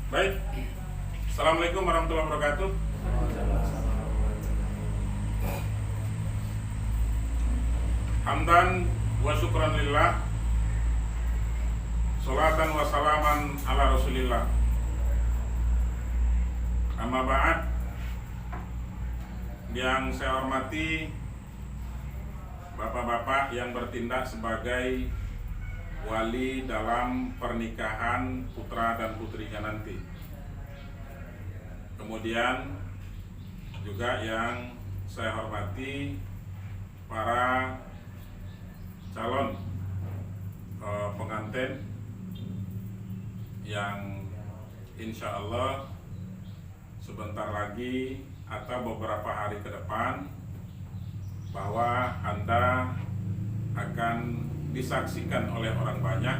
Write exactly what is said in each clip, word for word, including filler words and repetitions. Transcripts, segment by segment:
Baik. Assalamualaikum warahmatullahi wabarakatuh. Hamdan wa syukran lillah. Salatan wa salaman ala Rasulillah. Amma ba'd. Yang saya hormati Bapak-bapak yang bertindak sebagai wali dalam pernikahan putra dan putrinya nanti. Kemudian juga yang saya hormati para calon, eh, pengantin yang insya Allah sebentar lagi atau beberapa hari ke depan, bahwa Anda akan disaksikan oleh orang banyak,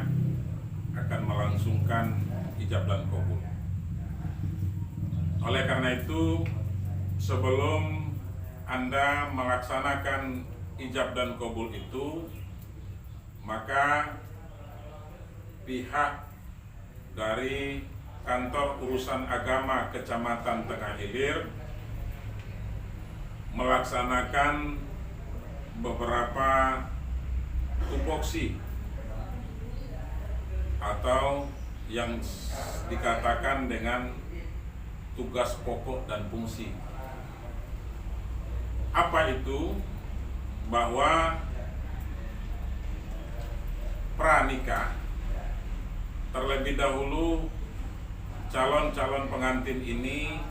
akan melangsungkan ijab dan kabul. Oleh karena itu, sebelum Anda melaksanakan ijab dan kabul itu, maka pihak dari Kantor Urusan Agama Kecamatan Tengah Ilir melaksanakan beberapa tupoksi atau yang s-, dikatakan dengan tugas pokok dan fungsi. Apa itu? Bahwa pranikah, terlebih dahulu calon-calon pengantin ini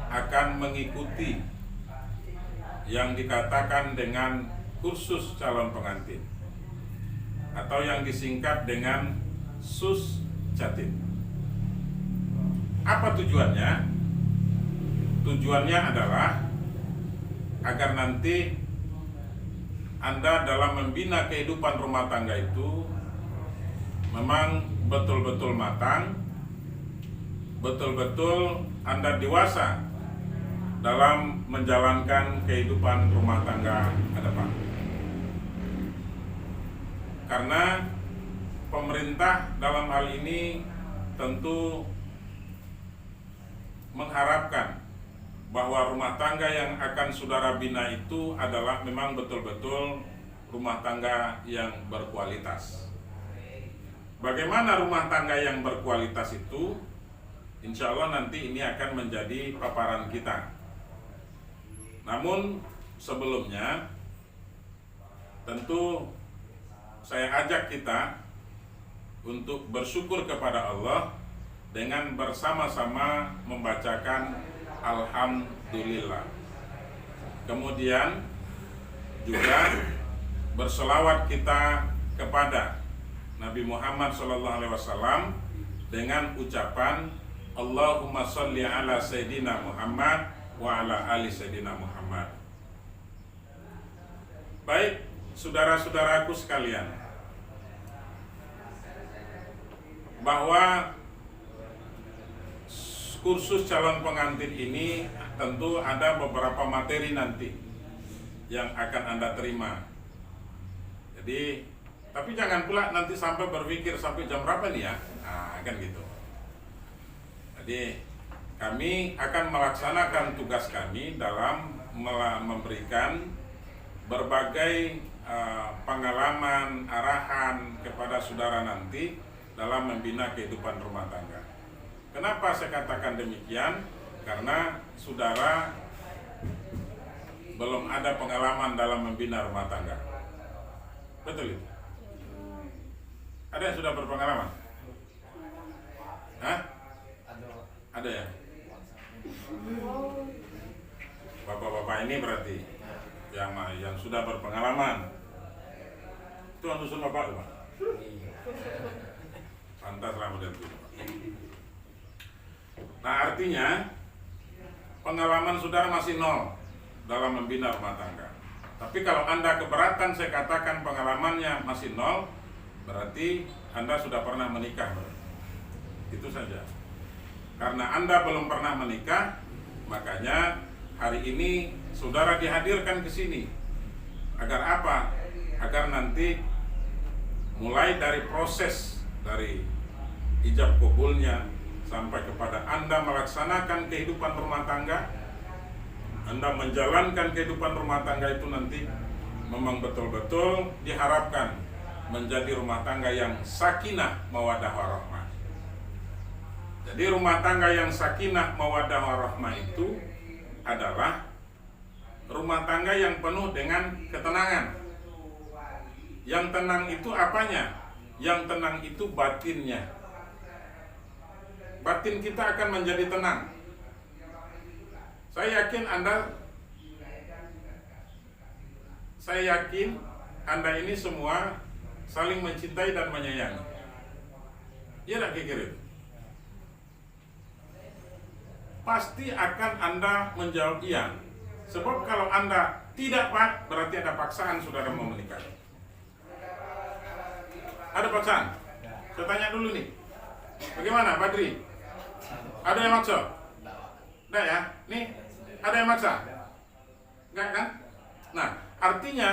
akan mengikuti yang dikatakan dengan kursus calon pengantin, atau yang disingkat dengan sus catin. Apa tujuannya? Tujuannya adalah agar nanti Anda dalam membina kehidupan rumah tangga itu memang betul-betul matang, betul-betul Anda dewasa dalam menjalankan kehidupan rumah tangga ke depan. Karena pemerintah dalam hal ini tentu mengharapkan bahwa rumah tangga yang akan saudara bina itu adalah memang betul-betul rumah tangga yang berkualitas. Bagaimana rumah tangga yang berkualitas itu? Insya Allah nanti ini akan menjadi paparan kita. Namun sebelumnya, tentu saya ajak kita untuk bersyukur kepada Allah dengan bersama-sama membacakan Alhamdulillah. Kemudian juga berselawat kita kepada Nabi Muhammad sallallahu alaihi wasallam dengan ucapan, "Allahumma shalli ala Sayyidina Muhammad wa ala ali Sayyidina Muhammad." Baik, saudara-saudaraku sekalian, bahwa kursus calon pengantin ini tentu ada beberapa materi nanti yang akan Anda terima. Jadi, tapi jangan pula nanti sampai berpikir, "Sampai jam berapa nih ya?" Nah, kan gitu. Jadi, kami akan melaksanakan tugas kami dalam mela-, memberikan berbagai, eh, pengalaman, arahan kepada saudara nanti dalam membina kehidupan rumah tangga. Kenapa saya katakan demikian? Karena saudara belum ada pengalaman dalam membina rumah tangga. Betul itu? Ada yang sudah berpengalaman? Hah? Ada ya? Bapak-bapak ini berarti yang ma-, yang sudah berpengalaman. Itu yang dusun bapak tu, Pak? Pantaslah model itu. Nah, artinya, pengalaman saudara masih nol dalam membina rumah tangga. Tapi kalau Anda keberatan saya katakan pengalamannya masih nol, berarti Anda sudah pernah menikah. Itu saja. Karena Anda belum pernah menikah, makanya hari ini saudara dihadirkan ke sini. Agar apa? Agar nanti mulai dari proses dari ijab kabulnya, sampai kepada Anda melaksanakan kehidupan rumah tangga, Anda menjalankan kehidupan rumah tangga itu nanti memang betul-betul diharapkan menjadi rumah tangga yang sakinah mawaddah warahmah. Jadi, rumah tangga yang sakinah mawaddah warahmah itu adalah rumah tangga yang penuh dengan ketenangan. Yang tenang itu apanya? Yang tenang itu batinnya. Batin kita akan menjadi tenang. Saya yakin Anda, saya yakin Anda ini semua saling mencintai dan menyayangi. Iya tak kira-kira? Pasti akan Anda menjawab iya. Sebab kalau Anda tidak, Pak, berarti ada paksaan saudara mau menikah. Ada paksaan? Saya tanya dulu nih. Bagaimana, Badri? Ada yang maksa? Enggak ya? Nih, ada yang maksa? Enggak kan? Nah, artinya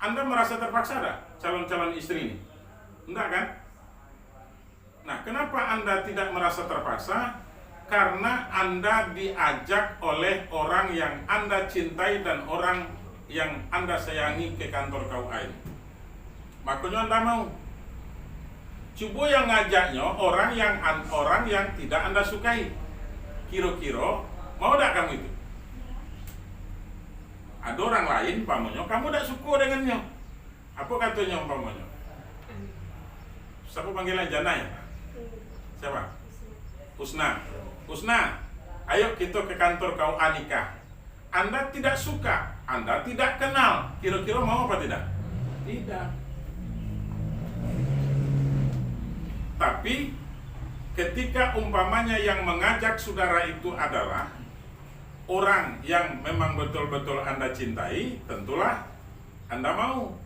Anda merasa terpaksa enggak, calon-calon istri ini? Enggak kan? Nah, kenapa Anda tidak merasa terpaksa? Karena Anda diajak oleh orang yang Anda cintai dan orang yang Anda sayangi ke kantor K U A ini. Makonyo Anda mau. Cubo yang ngajaknyo orang yang an-, orang yang tidak Anda sukai. Kiro-kiro, mau dak kamu itu? Ado orang lain, umpamonyo, kamu dak suko dengannyo. Apo katonyo umpamonyo? Siapa panggilan, Jana ya? Siapa? Husna. Husna, ayo kito ke kantor K U A nikah. Anda tidak suka, Anda tidak kenal. Kiro-kiro mau apa tidak? Tidak. Tapi, ketika umpamanya yang mengajak saudara itu adalah orang yang memang betul-betul Anda cintai, tentulah Anda mau.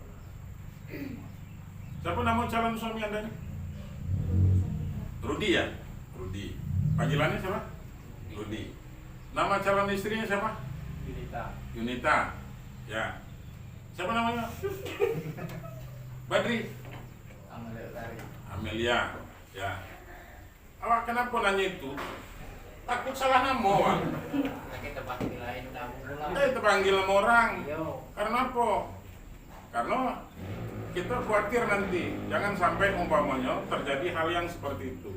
Siapa nama calon suami Anda ini? Rudi ya? Rudi. Panggilannya siapa? Rudi. Nama calon istrinya siapa? Yunita. Yunita. Ya. Siapa namanya? Badri? Amelia Utari. Amelia. Ya. Awak kenapa nanya itu? Takut salah nama, Wak. Nanti terpanggil lain nama pula. Nanti terpanggil nama orang. Iyo. Karena apa? Karena kita khawatir nanti, jangan sampai umpamanya terjadi hal yang seperti itu.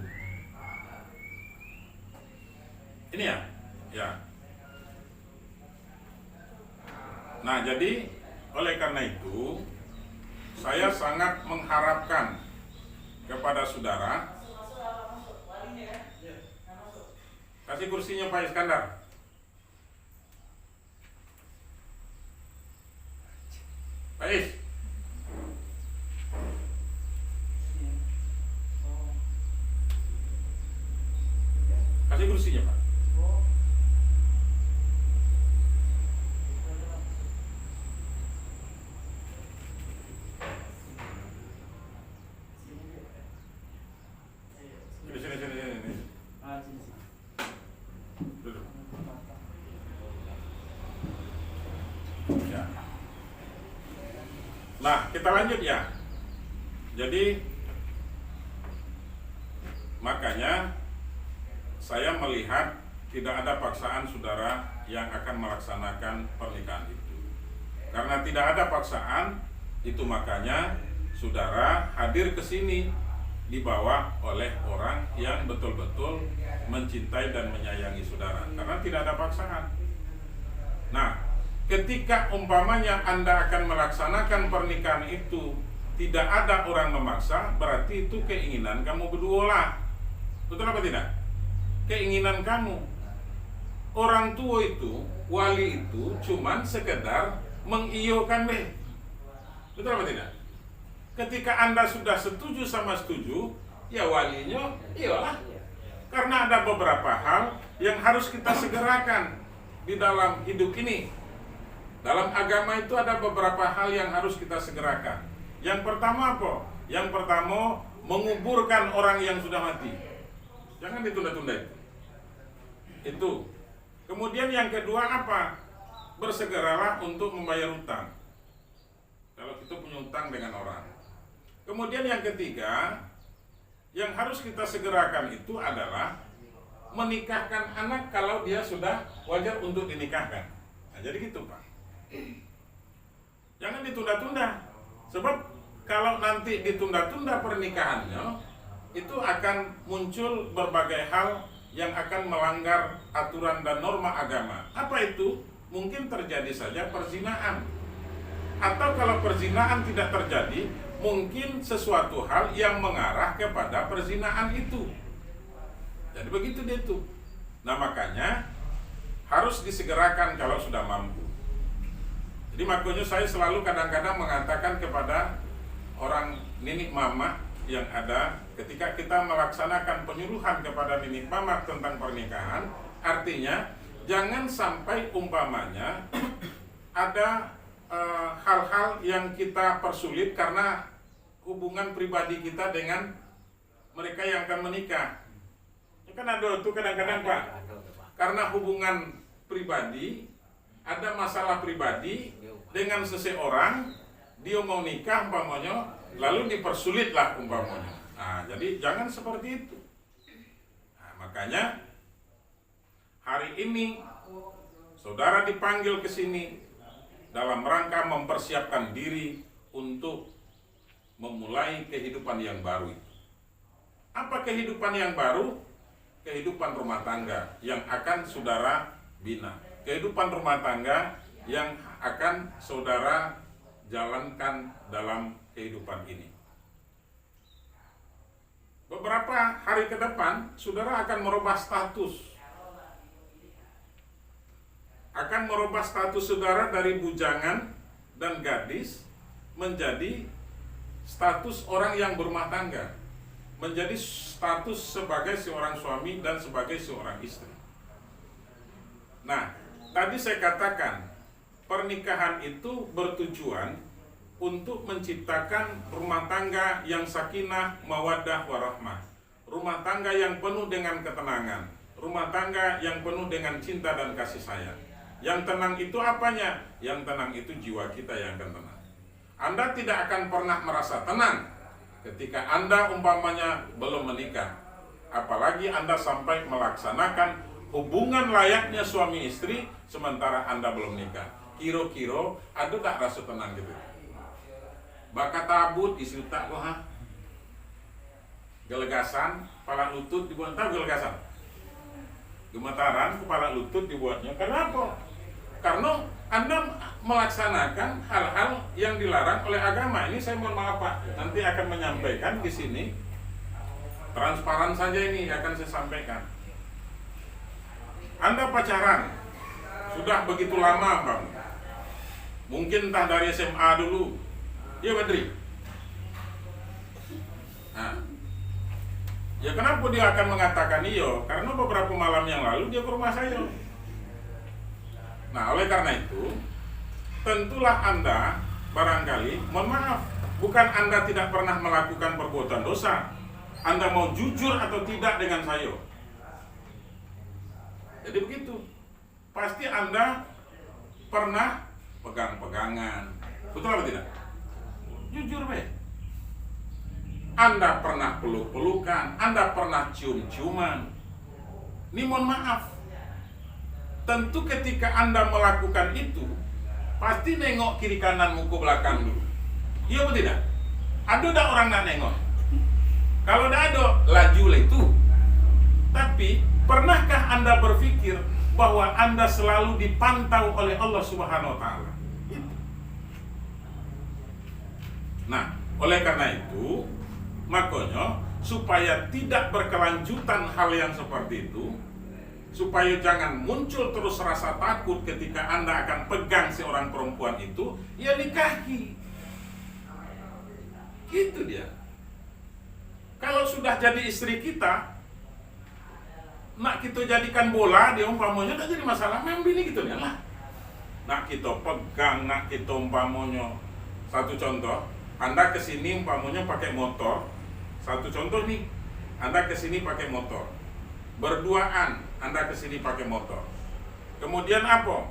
Ini ya? Ya. Nah, jadi, oleh karena itu, saya sangat mengharapkan kepada saudara. Kasih kursinya Pak Iskandar. Pak Is. Kasih kursinya, Pak. Sini, sini, sini, sini, sini. Duduk. Ya. Nah, kita lanjut ya. Jadi, makanya saya melihat tidak ada paksaan saudara yang akan melaksanakan pernikahan itu. Karena tidak ada paksaan, itu makanya saudara hadir ke sini dibawa oleh orang yang betul-betul mencintai dan menyayangi saudara. Karena tidak ada paksaan. Nah, ketika umpamanya Anda akan melaksanakan pernikahan itu, tidak ada orang memaksa, berarti itu keinginan kamu berdua lah. Betul apa tidak? Keinginan kamu. Orang tua itu, wali itu, cuman sekedar mengiyokan deh. Betul apa tidak? Ketika Anda sudah setuju sama setuju, ya walinyo iyolah. Karena ada beberapa hal yang harus kita segerakan di dalam hidup ini. Dalam agama itu ada beberapa hal yang harus kita segerakan. Yang pertama apa? Yang pertama, menguburkan orang yang sudah mati. Jangan ditunda-tunda itu. Itu. Kemudian yang kedua apa? Bersegeralah untuk membayar utang. Kalau kita punya utang dengan orang. Kemudian yang ketiga, yang harus kita segerakan itu adalah menikahkan anak kalau dia sudah wajar untuk dinikahkan. Nah, jadi gitu, Pak. Jangan ditunda-tunda. Sebab kalau nanti ditunda-tunda pernikahannya, itu akan muncul berbagai hal yang akan melanggar aturan dan norma agama. Apa itu? Mungkin terjadi saja perzinaan. Atau kalau perzinaan tidak terjadi, mungkin sesuatu hal yang mengarah kepada perzinaan itu. Jadi begitu dia tu. Nah, makanya harus disegerakan kalau sudah mampu. Jadi makanya saya selalu kadang-kadang mengatakan kepada orang nini mamak yang ada, ketika kita melaksanakan penyuluhan kepada nini mamak tentang pernikahan, artinya jangan sampai umpamanya ada, eh, hal-hal yang kita persulit karena hubungan pribadi kita dengan mereka yang akan menikah. Kan ada tu kadang-kadang, Pak, karena hubungan pribadi, ada masalah pribadi dengan seseorang, dia mau nikah umpamonyo, lalu dipersulitlah umpamonyo. Nah, jadi jangan seperti itu. Nah, makanya hari ini saudara dipanggil ke sini dalam rangka mempersiapkan diri untuk memulai kehidupan yang baru itu. Apa kehidupan yang baru? Kehidupan rumah tangga yang akan saudara bina. Kehidupan rumah tangga yang akan saudara jalankan dalam kehidupan ini. Beberapa hari ke depan, saudara akan merubah status. Akan merubah status saudara dari bujangan dan gadis menjadi status orang yang berumah tangga, menjadi status sebagai seorang suami dan sebagai seorang istri. Nah, tadi saya katakan, pernikahan itu bertujuan untuk menciptakan rumah tangga yang sakinah, mawaddah, warahmah. Rumah tangga yang penuh dengan ketenangan. Rumah tangga yang penuh dengan cinta dan kasih sayang. Yang tenang itu apanya? Yang tenang itu jiwa kita yang akan tenang. Anda tidak akan pernah merasa tenang ketika Anda umpamanya belum menikah. Apalagi Anda sampai melaksanakan hubungan layaknya suami istri sementara Anda belum nikah. Kiro-kiro, ado tak raso tenang gitu? Bakatabut isi utak ko, ha? Gelegasan, palak lutut dibuat, tahu gelegasan? Gemetaran, kepala lutut dibuatnya. Karena apa? Karena Anda melaksanakan hal-hal yang dilarang oleh agama. Ini saya mohon maaf, Pak. Nanti akan menyampaikan di sini. Transparan saja ini akan saya sampaikan. Anda pacaran sudah begitu lama, Bang. Mungkin entah dari S M A dulu. Iya, Badri? Nah, ya, kenapa dia akan mengatakan iyo? Karena beberapa malam yang lalu dia ke rumah saya. Nah, oleh karena itu, tentulah Anda barangkali, mohon maaf, bukan Anda tidak pernah melakukan perbuatan dosa. Anda mau jujur atau tidak dengan saya? Jadi begitu. Pasti Anda pernah pegang-pegangan. Betul apa tidak? Jujur bae. Anda pernah peluk-pelukan, Anda pernah cium-ciuman. Ni mohon maaf. Tentu ketika Anda melakukan itu, pasti nengok kiri kanan muka belakang dulu. Iya apa tidak? Ado dak orang nak nengok? Kalau dak ado, laju lah itu. Tapi, pernahkah Anda berpikir bahwa Anda selalu dipantau oleh Allah Subhanahu wa Ta'ala? Itu. Nah, oleh karena itu, makanya, supaya tidak berkelanjutan hal yang seperti itu, supaya jangan muncul terus rasa takut ketika Anda akan pegang seorang perempuan itu, ya nikahi. Gitu dia. Kalau sudah jadi istri kita, nak kita jadikan bola, dia umpamanya tak jadi masalah, main bini gitu lah. Nak kita pegang, nak kita umpamanya. Satu contoh, Anda ke sini umpamanya pakai motor. Satu contoh nih, Anda ke sini pakai motor. Berduaan, Anda ke sini pakai motor. Kemudian apa?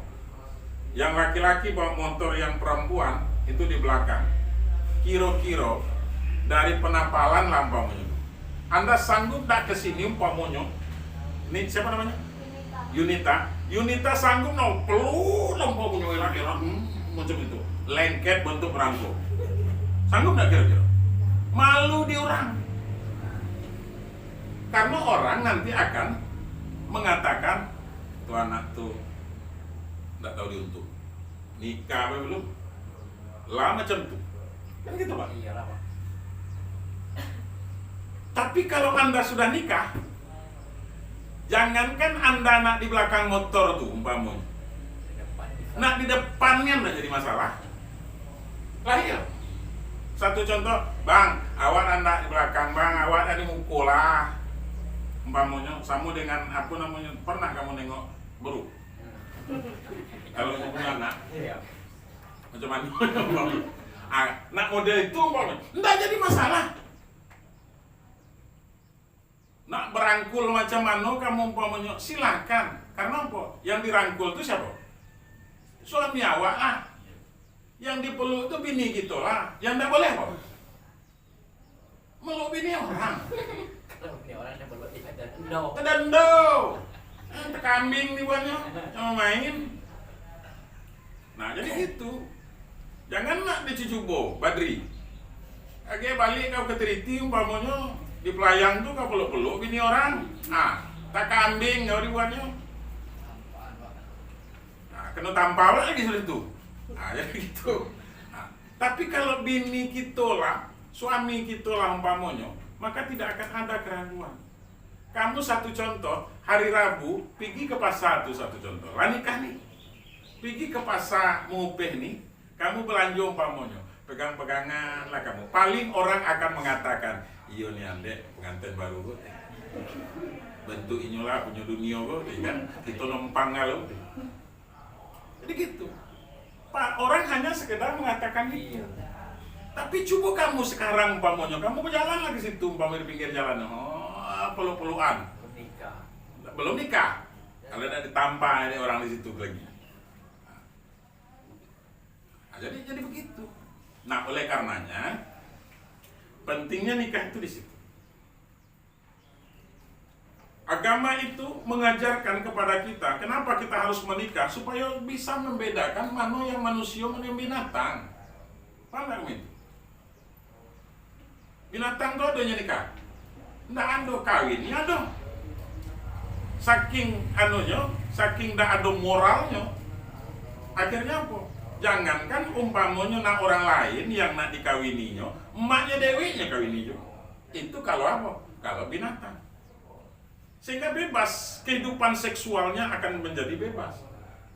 Yang laki-laki bawa motor, yang perempuan itu di belakang. Kiro-kiro dari penampalan lah umpamanya. Anda sanggup dak ke sini umpamanya? Ini siapa namanya? Yunita. Yunita sanggup nak peluk lampu punyo elak-elak, hmm, macam itu. Lengket bentuk perangko. Sanggup nggak kira-kira? Malu di orang. Karena orang nanti akan mengatakan, "Tuh anak tuh nggak tahu diuntung. Nikah apa belum?" Lah macam tu. Kan gitu, Pak? Iyalah, Pak. Tapi kalau Anda sudah nikah, jangankan Anda nak di belakang motor tu, umpamonyo. Nak di depannya ndak jadi masalah. Lah iya. Satu contoh, "Bang, awak ndak di belakang, Bang, awak di muko lah." Umpamonyo, samo dengan, apa namonyo, pernah kamu nengok, bro? Kalau kamu punya anak, iya, macam mana? Ah, nak model itu, umpamonyo, ndak jadi masalah. Nak berangkul macam mano kamu umpamonyo, silakan. Karena apa? Yang dirangkul tu siapa? Suami awak lah. Yang dipeluk tu bini kito lah. Yang ndak boleh apa? Meluk bini orang. Kalau bini orang dah meluk, dia ada endo. Ada endo. Eh, takambing dibuatnyo. Jangan main. Nah, jadi gitu. Jangan nak dicucubo, Badri. Agak balik kau ke Triti, umpamonyo, di Pelayang tu kau peluk-peluk bini orang. Ah, takambing kau dibuatnyo. Nah, kena tampal lagi sudah tu. Nah, jadi gitu. Nah, tapi kalau bini kito lah, suami kito lah umpamonyo, maka tidak akan ada keraguan. Kamu satu contoh, hari Rabu, pigi ke pasar tu satu contoh. Lah nikah ni. Pigi ke pasar Mengupeh ni, kamu belanjo umpamonyo, pegang-pegangan lah kamu. Paling orang akan mengatakan, "Iyo ni andek, pengantin baru ko." Bentuk inyolah punyo dunia ko, ya kan? Kito numpang kalau. Jadi gitu. Pak, orang hanya sekedar mengatakan itu. Iya. Tapi cubo kamu sekarang umpamonyo, kamu berjalan lah ke situ, umpamo di pinggir jalan, oh, peluk-pelukan. Belum nikah. Belum nikah. Kalau ndak ditampa ini orang di situ lagi. Nah, jadi, jadi begitu. Nah, oleh karenanya, pentingnya nikah itu di situ. Agama itu mengajarkan kepada kita, kenapa kita harus menikah, supaya bisa membedakan mano yang manusia, mano yang binatang. Paham nggak kamu itu? Binatang tu adonyo nikah? Ndak ado, kawin nyo ado. Saking anunyo, saking ndak ado moralnyo, akhirnyo apo? Jangankan umpamonyo nak orang lain yang nak dikawininyo, emaknyo deweknyo kawini juo. Itu kalau apo? Kalau binatang. Sehingga bebas, kehidupan seksualnya akan menjadi bebas.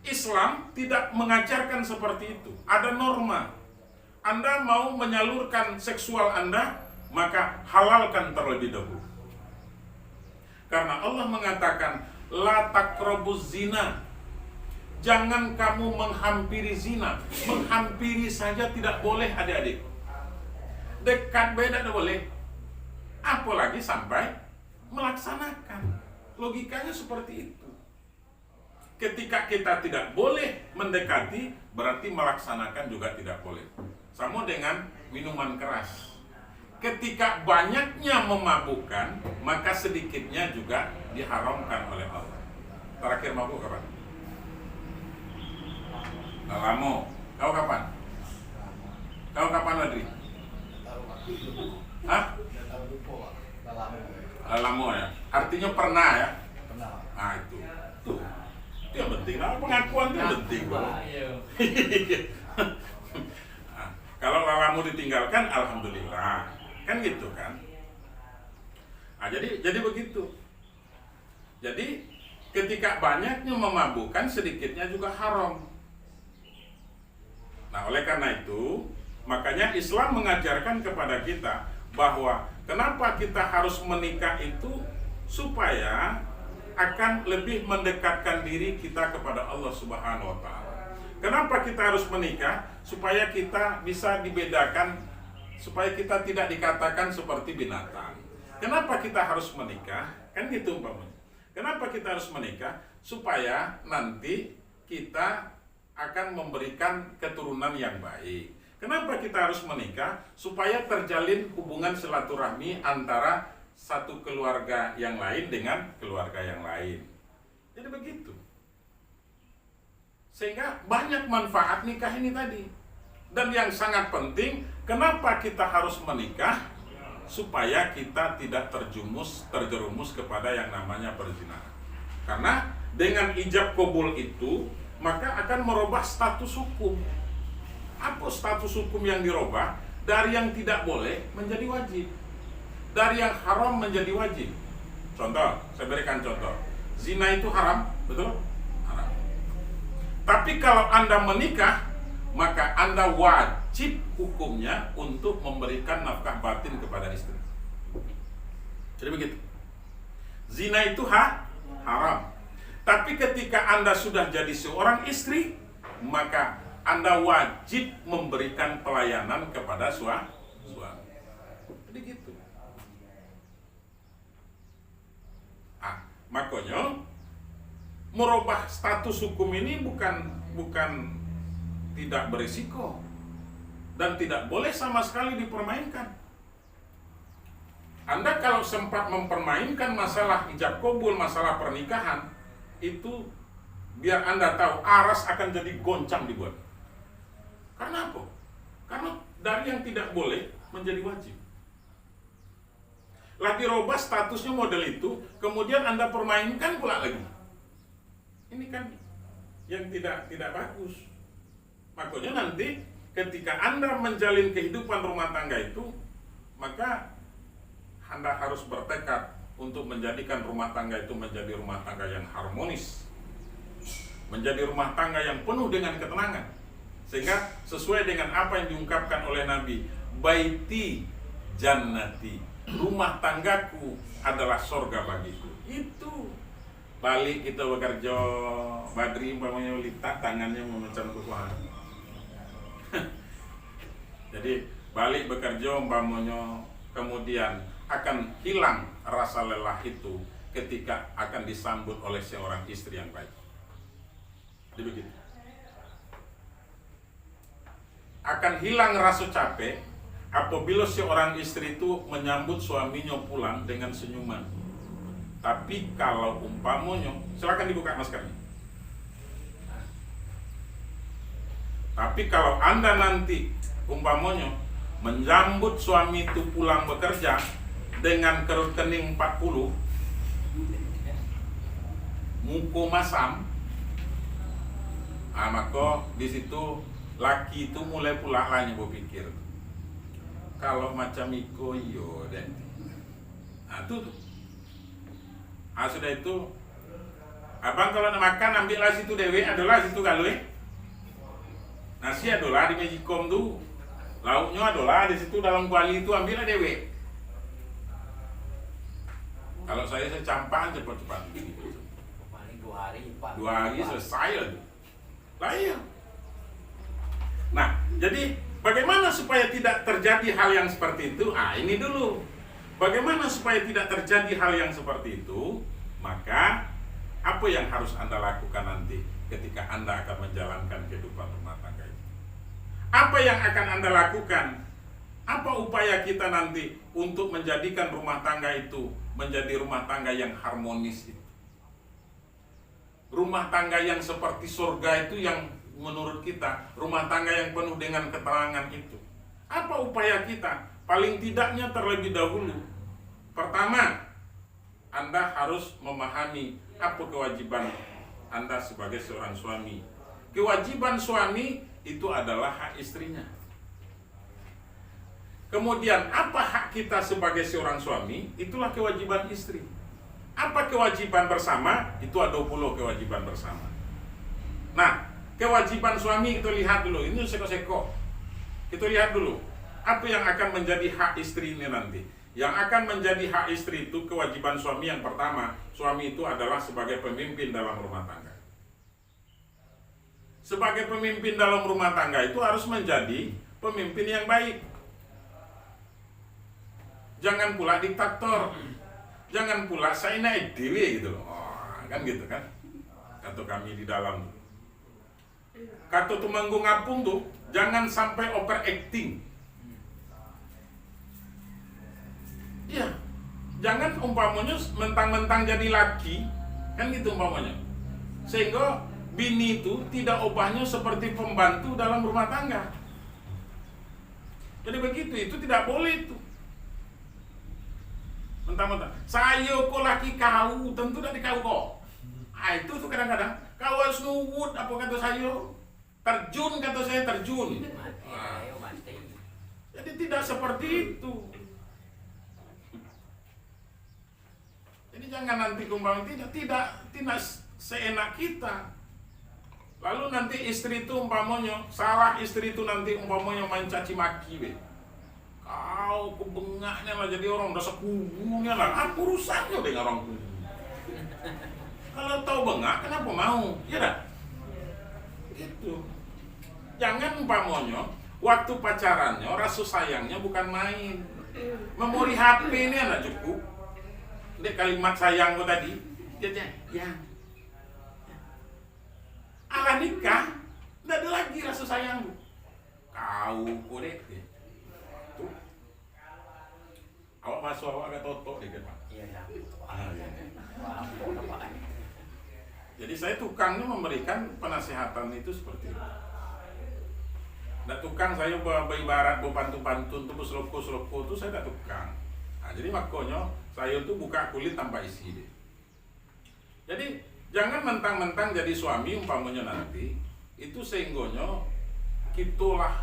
Islam tidak mengajarkan seperti itu. Ada norma. Anda mau menyalurkan seksual Anda, maka halalkan terlebih dahulu. Karena Allah mengatakan, "La taqrabuz zina." Jangan kamu menghampiri zina. Menghampiri saja tidak boleh, adik-adik. Dekat bae tidak boleh. Apalagi sampai melaksanakan. Logikanya seperti itu. Ketika kita tidak boleh mendekati, berarti melaksanakan juga tidak boleh. Samo dengan minuman keras. Ketika banyaknya memabukkan, maka sedikitnya juga diharamkan oleh Allah. Terakhir mabuk kapan? Lah lamo. Kau kapan? Kau kapan, Badri? Hah? Lah lamo ya. Artinya pernah ya? Nah, itu. Tuh. Itu yang penting. Nah, pengakuan itu yang penting, bro. Nah, kalau lah lamo ditinggalkan, alhamdulillah. Kan gitu kan? Nah, jadi jadi begitu. Jadi, ketika banyaknya memabukkan, sedikitnya juga haram. Nah, oleh karena itu, makanya Islam mengajarkan kepada kita bahwa kenapa kita harus menikah itu supaya akan lebih mendekatkan diri kita kepada Allah Subhanahu wa Ta'ala. Kenapa kita harus menikah? Supaya kita bisa dibedakan, supaya kita tidak dikatakan seperti binatang. Kenapa kita harus menikah? Kan gitu umpamanya. Kenapa kita harus menikah? Supaya nanti kita akan memberikan keturunan yang baik. Kenapa kita harus menikah? Supaya terjalin hubungan silaturahmi antara satu keluarga yang lain dengan keluarga yang lain. Jadi begitu. Sehingga banyak manfaat nikah ini tadi. Dan yang sangat penting, kenapa kita harus menikah? Supaya kita tidak terjumus, terjerumus kepada yang namanya perzinahan. Karena dengan ijab kabul itu, maka akan merubah status hukum. Apa status hukum yang dirubah? Dari yang tidak boleh menjadi wajib. Dari yang haram menjadi wajib. Contoh, saya berikan contoh. Zina itu haram, betul? Haram. Tapi kalau Anda menikah, maka Anda wajib hukumnya untuk memberikan nafkah batin kepada istri. Jadi begitu. Zina itu ha-, haram. Tapi ketika Anda sudah jadi seorang istri, maka Anda wajib memberikan pelayanan kepada sua-, suami. Jadi gitu. Ah, makonyo, merubah status hukum ini bukan, bukan tidak berisiko dan tidak boleh sama sekali dipermainkan. Anda kalau sempat mempermainkan masalah ijab kabul, masalah pernikahan, itu biar Anda tahu, aras akan jadi goncang dibuat. Karena apa? Karena dari yang tidak boleh menjadi wajib. Lah dirubah statusnya model itu, kemudian Anda permainkan pula lagi. Ini kan yang tidak, tidak bagus. Makanya nanti ketika Anda menjalin kehidupan rumah tangga itu, maka Anda harus bertekad untuk menjadikan rumah tangga itu menjadi rumah tangga yang harmonis, menjadi rumah tangga yang penuh dengan ketenangan. Sehingga sesuai dengan apa yang diungkapkan oleh Nabi, "Baiti jannati, rumah tanggaku adalah sorga bagiku." Itu. Balik kita bekerja, Badri umpamonyo litak tangannyo macam tu, wah. Jadi, balik bekerja umpamonyo, kemudian akan hilang rasa lelah itu ketika akan disambut oleh seorang istri yang baik. Jadi begitu. Akan hilang raso capek apabila seorang istri itu menyambut suaminyo pulang dengan senyuman. Tapi kalau umpamonyo, silakan dibuka maskernya. Tapi kalau Anda nanti umpamonyo menyambut suami itu pulang bekerja dengan kerut kening empat puluh, muko masam, ah, mako di situ laki tu mulai pulak lah nyo bapikir, "Kalau macam iko, iyo deh." Ah, tu, tu. Ah, sudah itu, abang kalau nak makan, ambiaklah situ dewek, adolah situ galo, eh. Nasi adolah di mejikom tu. Lauknyo adolah di situ dalam kuali tu, ambiaklah dewek. Kalau saya, saya campakkan cepat-cepat. Paling dua hari, empat. Dua hari selesai lah tu. Lah iya. Nah, jadi bagaimana supaya tidak terjadi hal yang seperti itu? Ah, ini dulu. Bagaimana supaya tidak terjadi hal yang seperti itu? Maka, apa yang harus Anda lakukan nanti ketika Anda akan menjalankan kehidupan rumah tangga itu? Apa yang akan Anda lakukan? Apa upaya kita nanti untuk menjadikan rumah tangga itu menjadi rumah tangga yang harmonis itu? Rumah tangga yang seperti surga itu yang menurut kita, rumah tangga yang penuh dengan ketenangan itu. Apa upaya kita? Paling tidaknya terlebih dahulu, pertama, Anda harus memahami apa kewajiban Anda sebagai seorang suami. Kewajiban suami itu adalah hak istrinya. Kemudian, apa hak kita sebagai seorang suami, itulah kewajiban istri. Apa kewajiban bersama, itu ado pulo kewajiban bersama. Nah, kewajiban suami kita lihat dulu, ini seko-seko. Kita lihat dulu, apa yang akan menjadi hak istri ini nanti. Yang akan menjadi hak istri itu kewajiban suami yang pertama, suami itu adalah sebagai pemimpin dalam rumah tangga. Sebagai pemimpin dalam rumah tangga itu harus menjadi pemimpin yang baik. Jangan pula diktator. Jangan pula saenak dewe gitu loh. Wah, kan gitu kan. Kato kami di dalam. Kato Tumanggung Apung tu, jangan sampai overacting. Iya. Jangan umpamonyo mentang-mentang jadi laki, kan gitu umpamonyo. Sehingga bini itu tidak obahnyo seperti pembantu dalam rumah tangga. Jadi begitu, itu tidak boleh itu. Mentang-mentang, "Sayo ko laki kau," tentu dari kau ko. Ah, itu tu kadang-kadang, "Kau harus nurut apa kata sayo." Terjun, kata saya, terjun. Mati, ayo mati. Jadi tidak seperti itu. Jadi jangan nanti kumbang tidak, tidak, tidak seenak kita. Lalu nanti istri itu umpamonyo, salah istri itu nanti umpamonyo main caci maki be. Kau ko bengaknyo lah, jadi orang dah sakubunyo lah. Apa urusannyo dengan orang kubu? Kalau tahu bengak, kenapa mau? Ya dah? Gitu. Jangan umpamonyo, waktu pacarannyo, raso sayangnyo bukan main. Memori H P ni lah cukup. Dek kalimat sayang ko tadi, dia, dia, ya. Alah nikah, ndak ada lagi raso sayang tu. Kau ko dek, tu. Awak baso awak agak totok dikit, Pak. Iya, iya. Ah, iya. Wah, ampun, Pak. Jadi saya tukang ni memberikan penasehatan itu seperti itu. Ndak tukang saya be-, beribarat bepantun-pantun tu, beseloko-seloko tu saya ndak tukang. Nah, jadi makonyo saya tu buka kulit tanpa isi deh. Jadi, jangan mentang-mentang jadi suami umpamonyo nanti, itu sehinggonyo kitolah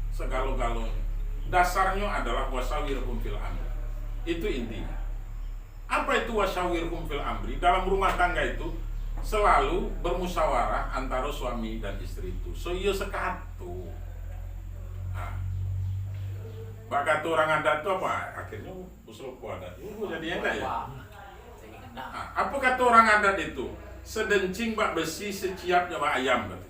segalo-galonyo. Dasarnyo adalah wasawirhum fil amri. Itu intinya. Apa itu wasawirhum fil amri? Dalam rumah tangga itu selalu bermusyawarah antara suami dan istri itu. So, iyo sakato. Nah, bak kato urang adat tu apa? Akhirnyo Usul ko adat. Usul jadi adat ya? Wah, jadi kena. Nah, apa kata orang adat itu? Sedencing bak besi, seciap bak ayam, kata.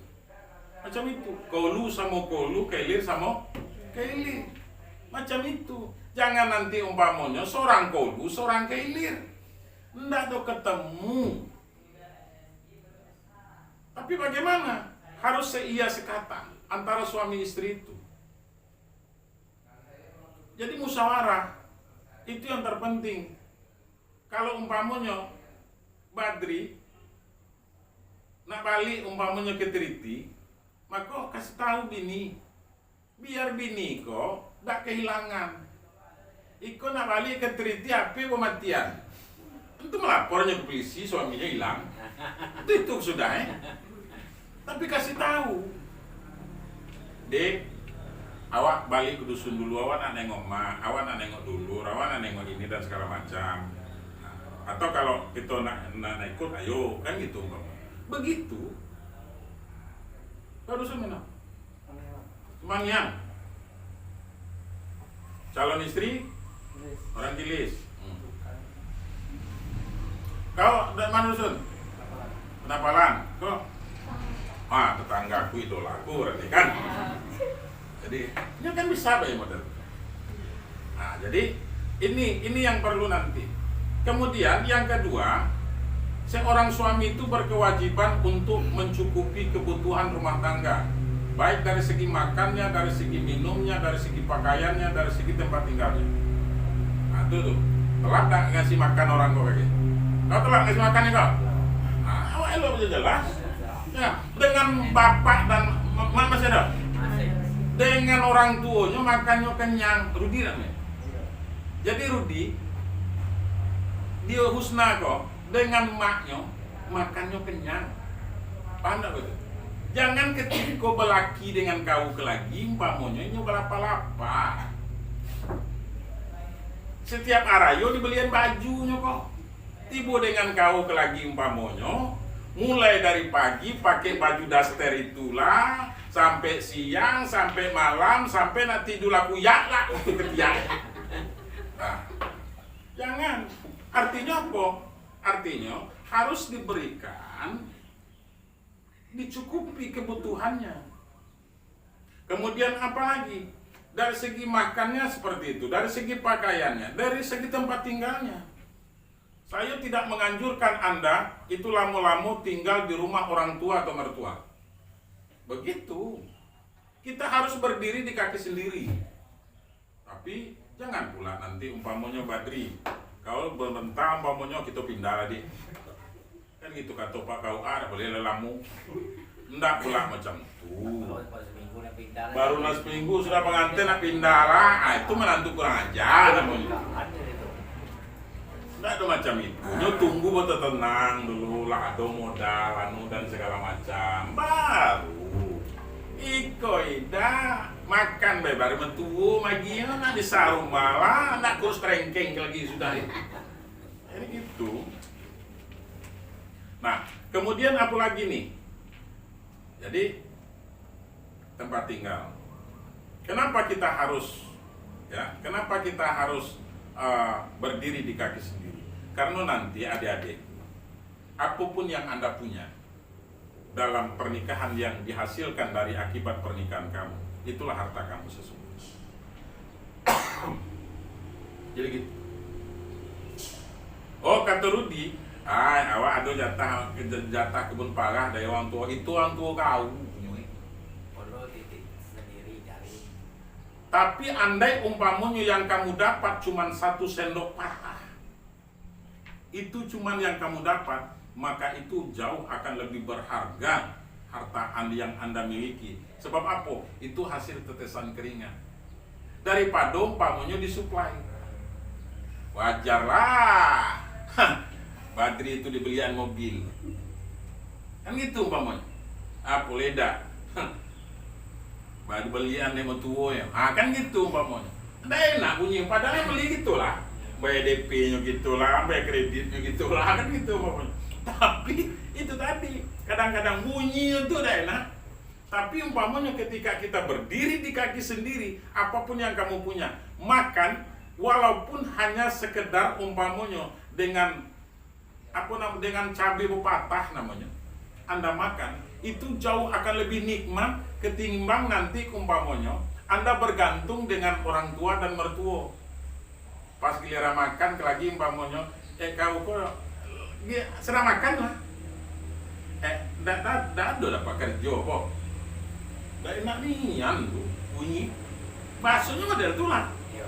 Macam itu. Kolu samo kolu, kailir samo kailir. Macam itu. Jangan nanti umpamonyo seorang kolu, seorang kailir. Ndak do ketemu. Tapi bagaimana? Harus seia sekata antara suami istri itu. Jadi musyawarah, itu yang terpenting. Kalau umpamonyo Badri nak balik umpamonyo ke Triti, mako kasih tahu bini, biar bini ko dak kehilangan. Iko nak balik ke Triti, H P ko matian. Tentu melapornyo ke polisi, suaminyo ilang. Itu, itu sudah, eh. Tapi kasih tahu, "Dek, awak balik ke dusun dulu, awak nak nengok mak, awak nak nengok dulur, awak nak nengok ini dan segala macam. Atau kalau kito nak, nak, nak ikut, ayo," kan gitu umpamo. Begitu. Kau dusun mana? Maniang. Calon istri? Kilis. Orang Kilis. Hmm. Kau dari mana dusun? Penapalan. Penapalan. Kau? Ah, tetanggaku, idolaku berarti kan. Jadi, dia kan bisa bagai model. Nah, jadi ini, ini yang perlu nanti. Kemudian yang kedua, seorang suami itu berkewajiban untuk mencukupi kebutuhan rumah tangga, baik dari segi makannya, dari segi minumnya, dari segi pakaiannya, dari segi tempat tinggalnya. Nah, tu, tu. Telat tak ngasih makan orang ko kaki? Kau telat ngasih makan ni kau? Nah, awak elok je jelas. Ya, dengan bapak dan ma-, ma-, masih ada? Masih. Dengan orang tuonyo makannyo kenyang, rudi tak, men? Jadi rudi, dio Husna ko dengan maknyo makannyo kenyang. Paham tak betul? Jangan ketiko balaki dengan kau ke lagi, umpamonyo inyo balapa-lapa. Setiap arayo dibelian bajunyo ko. Tibo dengan kau ke lagi umpamonyo, mulai dari pagi pakai baju daster itulah, sampai siang, sampai malam, sampai nak tidur lah kuyak lah, itu ketiak. Nah, jangan. Artinya apa? Artinya harus diberikan, dicukupi kebutuhannya. Kemudian apa lagi? Dari segi makannya seperti itu, dari segi pakaiannya, dari segi tempat tinggalnya. Saya tidak menganjurkan Anda itu lamo-lamo tinggal di rumah orang tua atau mertua. Begitu. Kita harus berdiri di kaki sendiri. Tapi, jangan pula nanti umpamonyo Badri Kalau berentah, umpamonyo, kito pindah lah, Dik. Kan gitu kato Pak K U A, ndak boleh lah lamo. Ndak pula macam tu. Baru, baru seminggu nak pindah lah. Baru nak seminggu sudah pengantin nak pindah lah. Ah, itu manantu kurang ajar namonyo. Ndak ado macam itu. Nyo tunggu batenang dulu lah, ado modal anu dan segala macam. Baru. Iko Ida makan bae, baru matuo, maginyo nak disarumah lah, nak kurus kerengkeng lagi sudah. Jadi gitu. Nah, kemudian apa lagi nih? Jadi, tempat tinggal. Kenapa kita harus, ya, kenapa kita harus, eh, berdiri di kaki sendiri? Karena nanti, adik-adik, apapun yang Anda punya dalam pernikahan yang dihasilkan dari akibat pernikahan kamu, itulah harta kamu sesungguhnya. Jadi gitu. Oh, kato Rudi, "Ai, awak ado jatah, jatah kebun parah dari orang tuo. Itu orang tuo kau punyo, eh." Perlu titik sendiri cari. Tapi andai umpamonyo yang kamu dapat cuman satu sendok parah, itu cuman yang kamu dapat, maka itu jauh akan lebih berharga harta an-, yang Anda miliki. Sebab apo? Itu hasil tetesan keringat. Daripado umpamonyo disuplai. Wajarlah. Badri itu dibelian mobil. Kan gitu umpamonyo. Apo leda. Baru balian dek matuo yo. Ha, kan gitu umpamonyo. Ndak enak bunyi, padahal beli gitulah. Bayar D P-nyo gitulah, bayar kreditnyo gitulah, kan gitu umpamonyo. Tapi, itu tadi, kadang-kadang bunyi tu ndak enak. Tapi umpamonyo ketika kita berdiri di kaki sendiri, apapun yang kamu punya, makan, walaupun hanya sekedar umpamonyo dengan apo nam-, dengan cabe bapatah namonyo, Anda makan, itu jauh akan lebih nikmat ketimbang nanti umpamonyo Anda bergantung dengan orang tua dan mertuo. Pas giliran makan lagi umpamonyo, eh, kau ko, dia sedang makan lah. Eh, ndak, ndak, ndak ado dapat kerjo ko. Ndak enak nian tu bunyi. Bahasonyo model tu lah. Iyo.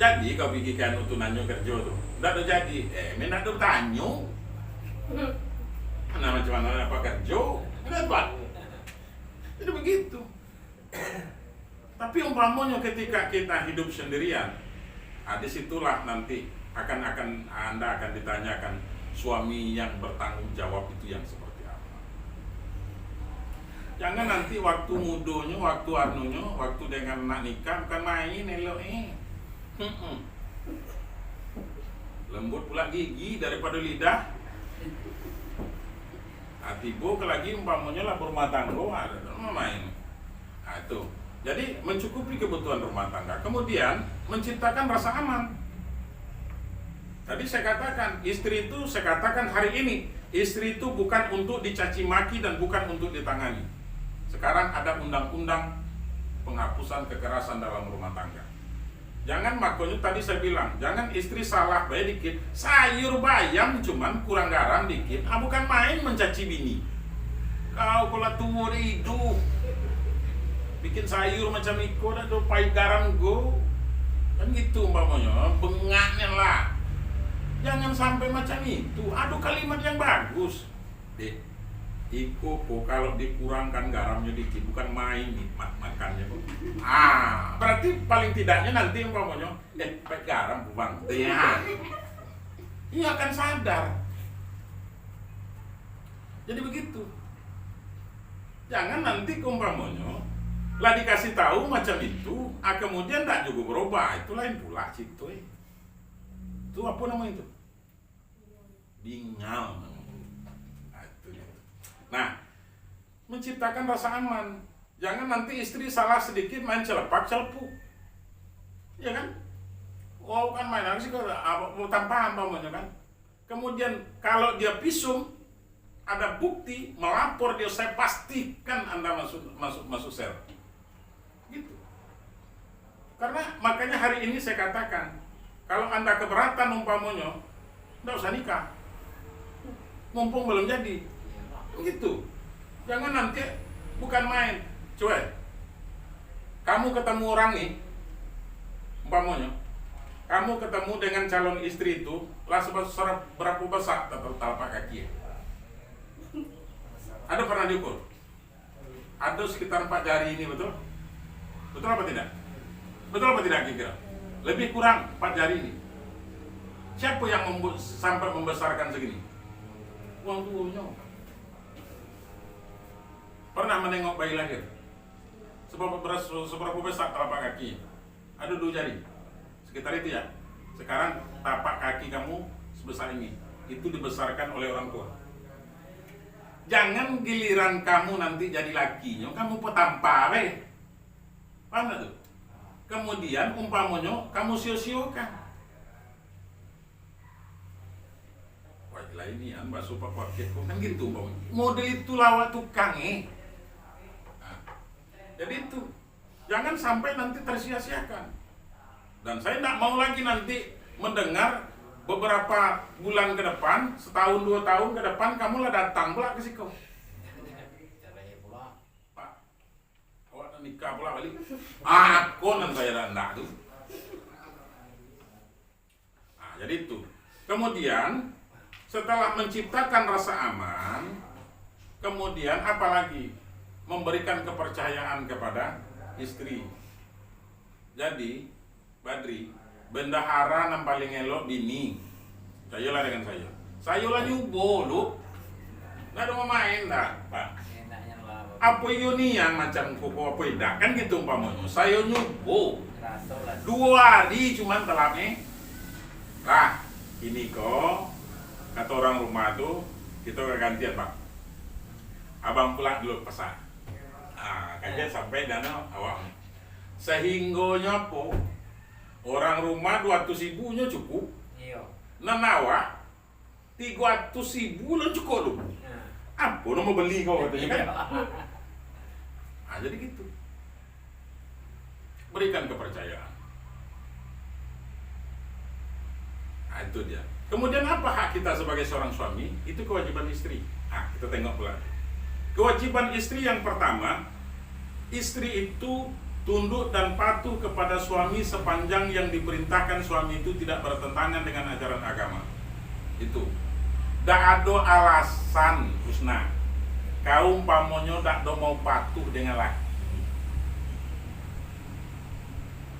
Jadi kau pigi ka anu tu nanyo kerjo tu. Ndak ado jadi. Eh, men ndak ado tanyo. Nah, macam mano dapat kerjo? Ndak dapat. Jadi begitu. Tapi umpamonyo ketika kita hidup sendirian, ah, di situlah nanti akan, akan, Anda akan ditanyakan, suami yang bertanggung jawab itu yang seperti apa. Jangan nanti waktu mudonyo, waktu anunyo, waktu dengan nak nikah, bukan main elok, eh. Mm-mm. Lembut pula gigi daripado lidah. Ah, tibo ka lagi umpamonyo lah berumah tanggo, ah, main. Ah, itu. Jadi, mencukupi kebutuhan rumah tangga. Kemudian, menciptakan rasa aman. Tadi saya katakan, istri itu, saya katakan hari ini, istri itu bukan untuk dicaci maki dan bukan untuk ditangani. Sekarang ada undang-undang penghapusan kekerasan dalam rumah tangga. Jangan, makonyo tadi saya bilang, jangan istri salah bae dikit, sayur bayam cuman kurang garam dikit, ah, bukan main mencaci bini. Kau ko lah tuo dek iduik, bikin sayur macam iko, dak ado pai garam go. Kan gitu umpamonyo, bengak nian lah. Jangan sampai macam itu. Ado kalimat yang bagus. Dek, iko ko kalau dikurangkan garamnyo dikit, bukan main nikmat makannyo ko. Ah, berarti paling tidaknyo nanti umpamonyo, eh, pai garam, Bang. Ya. Ia akan sadar. Jadi begitu. Jangan nanti umpamonyo lah dikasih tahu macam itu, ah, kemudian tak juga berubah. Itu lain pula cerita, eh. Itu apa nama itu? Bingal. Nah, itu dia. Nah, menciptakan rasa aman. Jangan nanti istri salah sedikit main celepak-celepuk. Ya kan? Wow, kan main apa sih, kok apa, mau tanpa apa maunya kan? Kemudian kalau dia visum, ada bukti, melapor dia, saya pastikan Anda masuk, masuk, masuk sel. Gitu. Karena makanya hari ini saya katakan, kalau Anda keberatan umpamonyo, ndak usah nikah. Mumpung belum jadi. Gitu. Jangan nanti, bukan main. Cuek. Kamu ketemu orang nih, umpamonyo, Kamu ketemu dengan calon istri itu, lah sebe-, sere-, berapa besar tel-, telapak kaki? Ada pernah diukur? Ada sekitar empat jari ini, betul? Betul apa tidak? Betul apa tidak kira-kira? Lebih kurang empat jari ini. Siapa yang membu-, sampai membesarkan segini? Orang tuanya. Pernah menengok bayi lahir? Seberapa beras-, seberapa besar telapak kaki? Ada dua jari. Sekitar itu ya. Sekarang tapak kaki kamu sebesar ini. Itu dibesarkan oleh orang tua. Jangan giliran kamu nanti jadi lakinyo, kamu petampa be. Paham tak tu? Kemudian umpamonyo kamu sio-siokan. Wah, lah ini an baso pak pakai kok kan gitu umpamonyo. Model itulah awak tukang eh. Nah, jadi itu. Jangan sampai nanti tersia-siakan. Dan saya tidak mau lagi nanti mendengar beberapa bulan ke depan, setahun dua tahun ke depan, kamu lah datang pula ke siko. Pak, awak nak nikah pula balik. Ah, ako nan saya ndak tu. Nah, jadi itu. Kemudian, setelah menciptakan rasa aman, kemudian apalagi memberikan kepercayaan kepada istri. Jadi, Badri, bendahara nan paling elok bini. Cayolah dengan saya. Sayo lah nyubo, lu. Ndak ada mamain dah, Pak. Enaknya lah, Bapak. Apo iyo nian macam ko, ko apo indak? Kan gitu umpamonyo. Sayo nyubo. Raso lah. Duo hari cuman telapnyo. Lah, ini ko, kato urang rumah tu, kito ka gantian, Bang. Abang pulak dulu pasar. Ah, kajian sampai dana awak. Sahinggonyo apo? Urang rumah duo ratus ribu nyo cukup. Iyo. Nan awak, tigo ratus ribu lah cukup tu. Nah. Apo namo beli kau, katonyo kan? Iyo. Ah, jadi gitu. Berikan kepercayaan. Nah, itu dia. Kemudian apa hak kita sebagai seorang suami? Itu kewajiban istri. Nah, kita tengok pula. Kewajiban istri yang pertama, istri itu tunduk dan patuh kepada suami sepanjang yang diperintahkan suami itu tidak bertentangan dengan ajaran agama. Itu. Dak ado alasan, Husna. Kau umpamonyo dak do mau patuh dengan laki.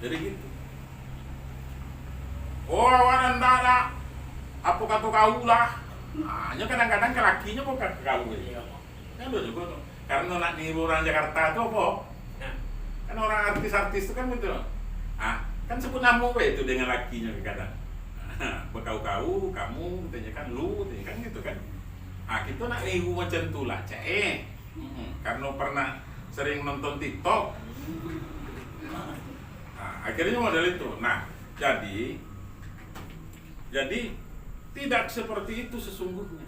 Jadi gitu. Oh, awak nan dak, dak. Apo kato kau lah. Nah, nyo kadang-kadang ka lakinyo bukan ka kau. Iyo. Kan ado jugo tu. Karano nak niru urang Jakarta tu apo? Nah. Kan urang artis-artis tu kan gitu. Ah, kan sebut namo bae tu dengan lakinyo kadang. Bakau-kau, kamu, katonyo kan, lu, katonyo kan gitu kan. Ah, kito nak niru macam tu lah, cak eh. Mm-mm. Karano pernah sering nonton TikTok. Nah, akhirnyo model itu. Nah, jadi, jadi tidak seperti itu sesungguhnya.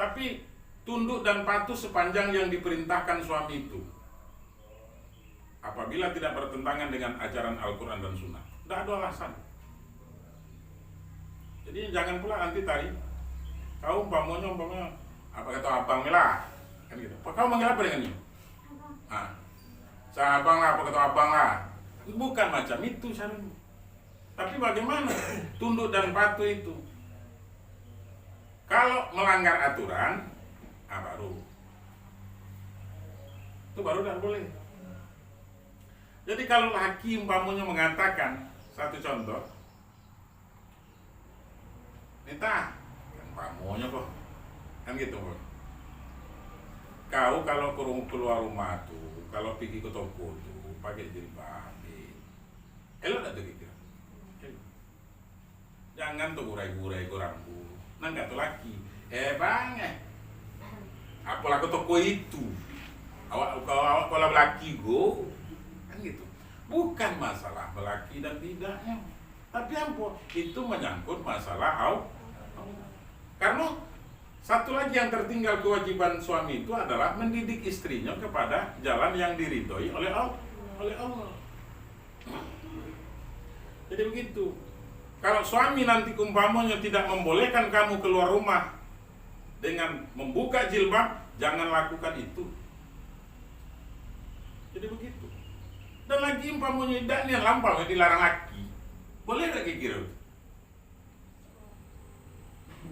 Tapi tunduk dan patuh sepanjang yang diperintahkan suami itu. Apabila tidak bertentangan dengan ajaran Al-Quran dan Sunnah, ndak ada alasan. Jadi jangan pula nanti tadi, kau umpamonyo, umpamonyo, apa kata abang ni lah, kan gitu. Kau manggil apa dengan dia? Ah, sa abang lah, apa kata abang lah. Bukan macam itu caranya. Tapi bagaimana tunduk dan patuh itu? Kalau melanggar aturan, ah, baru. Itu baru tidak boleh. Jadi kalau laki umpamonyo mengatakan, satu contoh, Nita, kan umpamonyo ko, kan gitu ko. Kau kalau ke ru-, keluar rumah tu, kalau pigi ke toko tu, pakai jilbab, eh. Elok dak tu kira? Elok. Jangan tu gurai-gurai ko rambu. Nan kato laki, "Eh, bang, eh. Apolah ko toko itu? Awak, kalau awak kalau balaki go." Kan gitu. Bukan masalah balaki dan tidaknya. Tapi ampo, itu menyangkut masalah au-, karena satu lagi yang tertinggal kewajiban suami itu adalah mendidik istrinya kepada jalan yang diridhoi oleh Al-, oleh Allah. Jadi begitu. Kalau suami nanti umpamanya tidak membolehkan kamu keluar rumah dengan membuka jilbab, jangan lakukan itu. Jadi begitu. Dan lagi umpamanya idak nian lampau dilarang laki. Boleh tak kira-kira?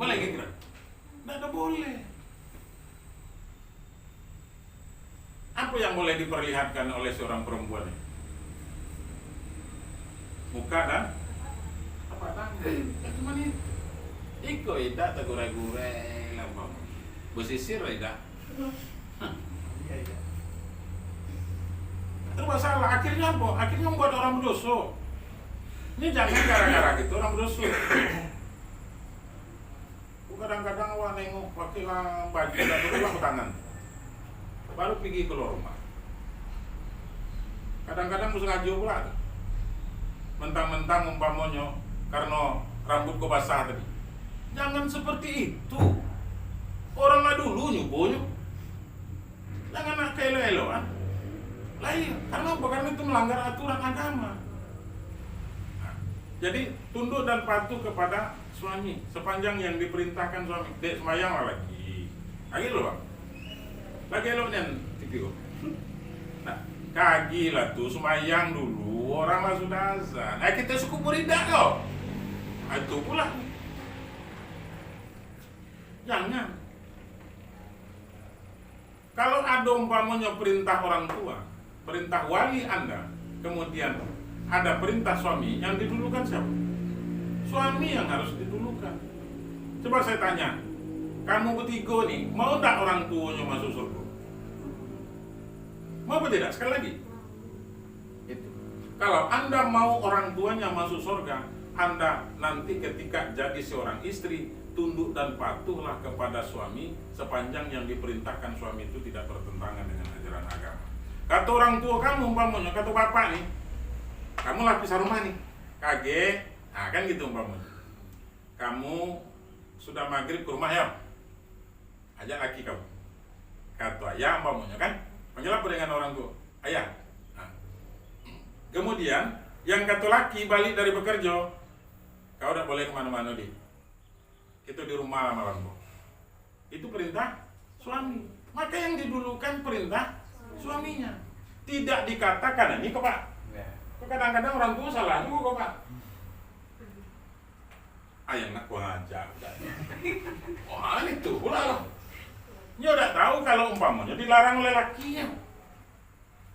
Boleh kira-kira? Ndak ada boleh. Apa yang boleh diperlihatkan oleh seorang perempuan ini? Muka dan apa tangan? Ya, cuma itu. Iko indak tagurai-gurai lah, umpamo. Basisir lah indak. Hah. Itu masalah. Akhirnya apa? Akhirnya membuat orang berdosa. Ini jangan gara-gara gitu orang berdosa. Kadang-kadang awak nengok pakai lah baju, dah turun lah tangan. Baru pigi kalua rumah. Kadang-kadang basangajo pula tu. Mentang-mentang umpamonyo karano rambut ko basah tadi. Jangan seperti itu. Orang lah dulu nyubonyo. Jangan nak kaelo-eloan. Lah iyo, karano apa? Karano itu melanggar aturan agama. Nah, jadi tunduk dan patuh kepada suami, sepanjang yang diperintahkan suami. Dek, sumbayang lah laki. Lagi lo, Bang. Lagi elok nian, titi ko. Nah, kagilah tu, sumbayang dulu, orang lah sudah azan. Eh, kita syukur indak ko. Ah, itu pula. Jangan. Kalau ado umpamonyo perintah orang tua, perintah wali Anda, kemudian ada perintah suami, yang didulukan siapa? Suami yang harus didulukan. Coba saya tanya, kamu batigo ni, mau ndak orang tuonyo masuk surga? Mau apa tidak? Sekali lagi. Itu. Kalau Anda mau orang tuanya masuk surga, Anda nanti ketika jadi seorang istri, tunduk dan patuhlah kepada suami sepanjang yang diperintahkan suami itu tidak bertentangan dengan ajaran agama. Kato orang tuo kamu, umpamonyo, kato bapak ni, "Kamu lah pisah rumah ni, kagek," nah, kan gitu umpamonyo. "Kamu sudah magrib ka rumah yo. Ajak laki kamu." Kato ayah umpamonyo kan, panggil apo dengan orang tuo? Ayah. Nah. Kemudian, yang kato laki balik dari bekerjo, "Kau dak boleh kemano-mano, Dik. Kito di rumah lah malam ko." Itu perintah suami. Maka yang didulukan perintah suaminya. Tidak dikatakan, ini ko, Pak. Ya. Ko kadang-kadang orang tuo salah jugo ko, Pak. Ayah nak kurang ajar, budak. Wah, itu pula lah. Nyo dak tahu kalau umpamonyo dilarang oleh lakinyo.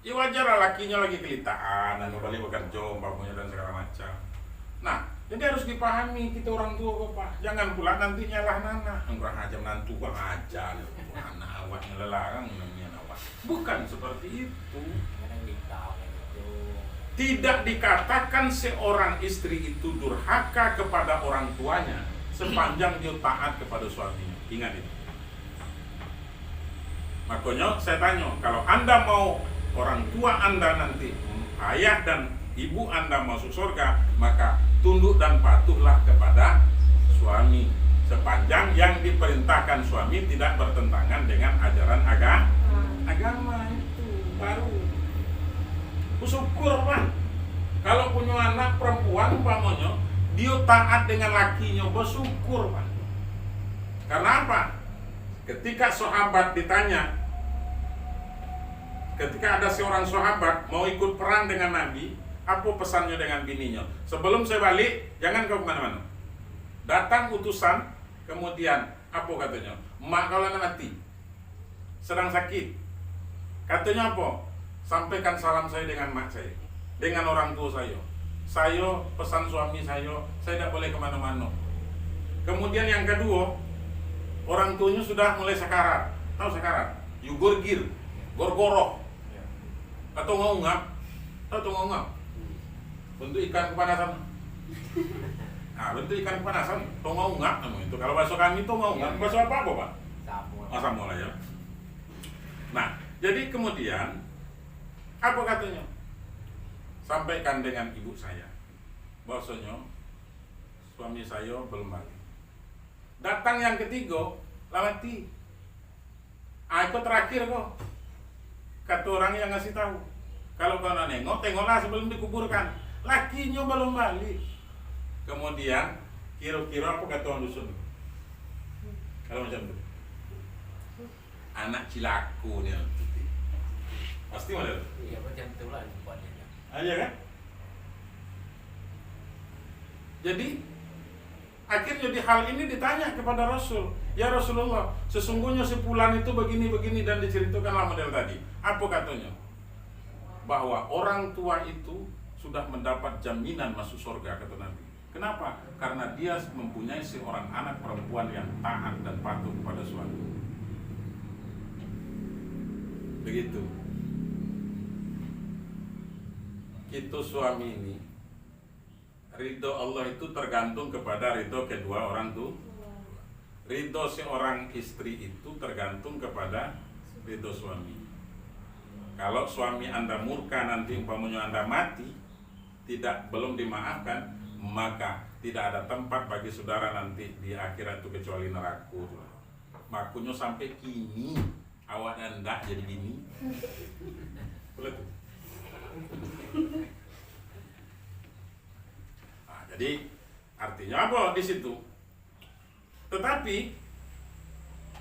Ya wajar lah, lakinyo lagi kelitaan, anu, balik bekerjo umpamonyo dan segala macam. Nah, jadi harus dipahami kita orang tuo ko, Pak. Jangan pula nanti nyalah anak. Kurang ajar menantu, kurang ajar. Anak awak nyo larang, namian awak. Bukan seperti itu. Kadang kita orang itu. Tidak dikatakan seorang istri itu durhaka kepada orang tuanya sepanjang dia taat kepada suaminya. Ingat itu. Makonyo, saya tanyo, kalau Anda mau orang tua Anda nanti, ayah dan ibu Anda masuk surga, maka tunduk dan patuhlah kepada suami, sepanjang yang diperintahkan suami tidak bertentangan dengan ajaran aga-, agama itu, baru. Bersyukur, Pak. Kalau punyo anak perempuan, umpamonyo, dia taat dengan lakinyo, bersyukur, Pak. Karena apa? Ketika sahabat ditanya, ketika ada seorang sahabat mau ikut perang dengan Nabi, apo pesannyo dengan bininyo? "Sebelum saya balik, jangan kau kemana-mana. Datang utusan, kemudian apo katonyo? Mak kau lah nak mati. Sedang sakit." Katonyo apo? "Sampaikan salam saya dengan mak saya, dengan orang tua saya. Saya pesan suami saya, saya tidak boleh kemana-mana." Kemudian yang kedua, orang tuanya sudah mulai sakarat. Tahu sakarat? Yugurgir, gorgoroh. Atau ngaungap. Tahu tu ngaungap? Bentuk ikan kepanasan. Nah, bentuk ikan kepanasan, tonga ungap namanya itu. Kalau bahasa kami tonga ungap, iya, bahasa apa, apa, Pak? Samo. Ah, samo lah ya. Nah, jadi kemudian, apa katanya? "Sampaikan dengan ibu saya, bahwasanya suami saya belum balik." Datang yang ketigo, lah mati. Ah, iko terakhir ko. Kato orang yang ngasih tahu, "Kalau kau nak nengok, tengoklah sebelum dikuburkan." Lakinyo balum balik. Kemudian, kiro-kiro apo kato orang dusun? Kalau macam tu. Anak cilako ni, anak tu. Pasti model tu. Iya, macam tu lah tempatnya. Ah, iya kan? Jadi, akhirnya di hal ini ditanya kepada Rasul, "Ya Rasulullah, sesungguhnya si fulan itu begini-begini," dan diceritakanlah model tadi. Apa katanya? Bahwa orang tua itu sudah mendapat jaminan masuk surga, kata Nabi. Kenapa? Karena dia mempunyai seorang anak perempuan yang taat dan patuh kepada suami. Begitu. Kita suami ini, ridho Allah itu tergantung kepada ridho kedua orang tu. Ridho seorang istri itu tergantung kepada ridho suami. Kalau suami Anda murka, nanti umpamonyo Anda mati, tidak, belum dimaafkan, maka tidak ada tempat bagi saudara nanti di akhirat tu kecuali neraka tu lah. Makonyo sampai kini awak ndak jadi bini. Boleh tu. Nah, jadi artinya apa di situ? Tetapi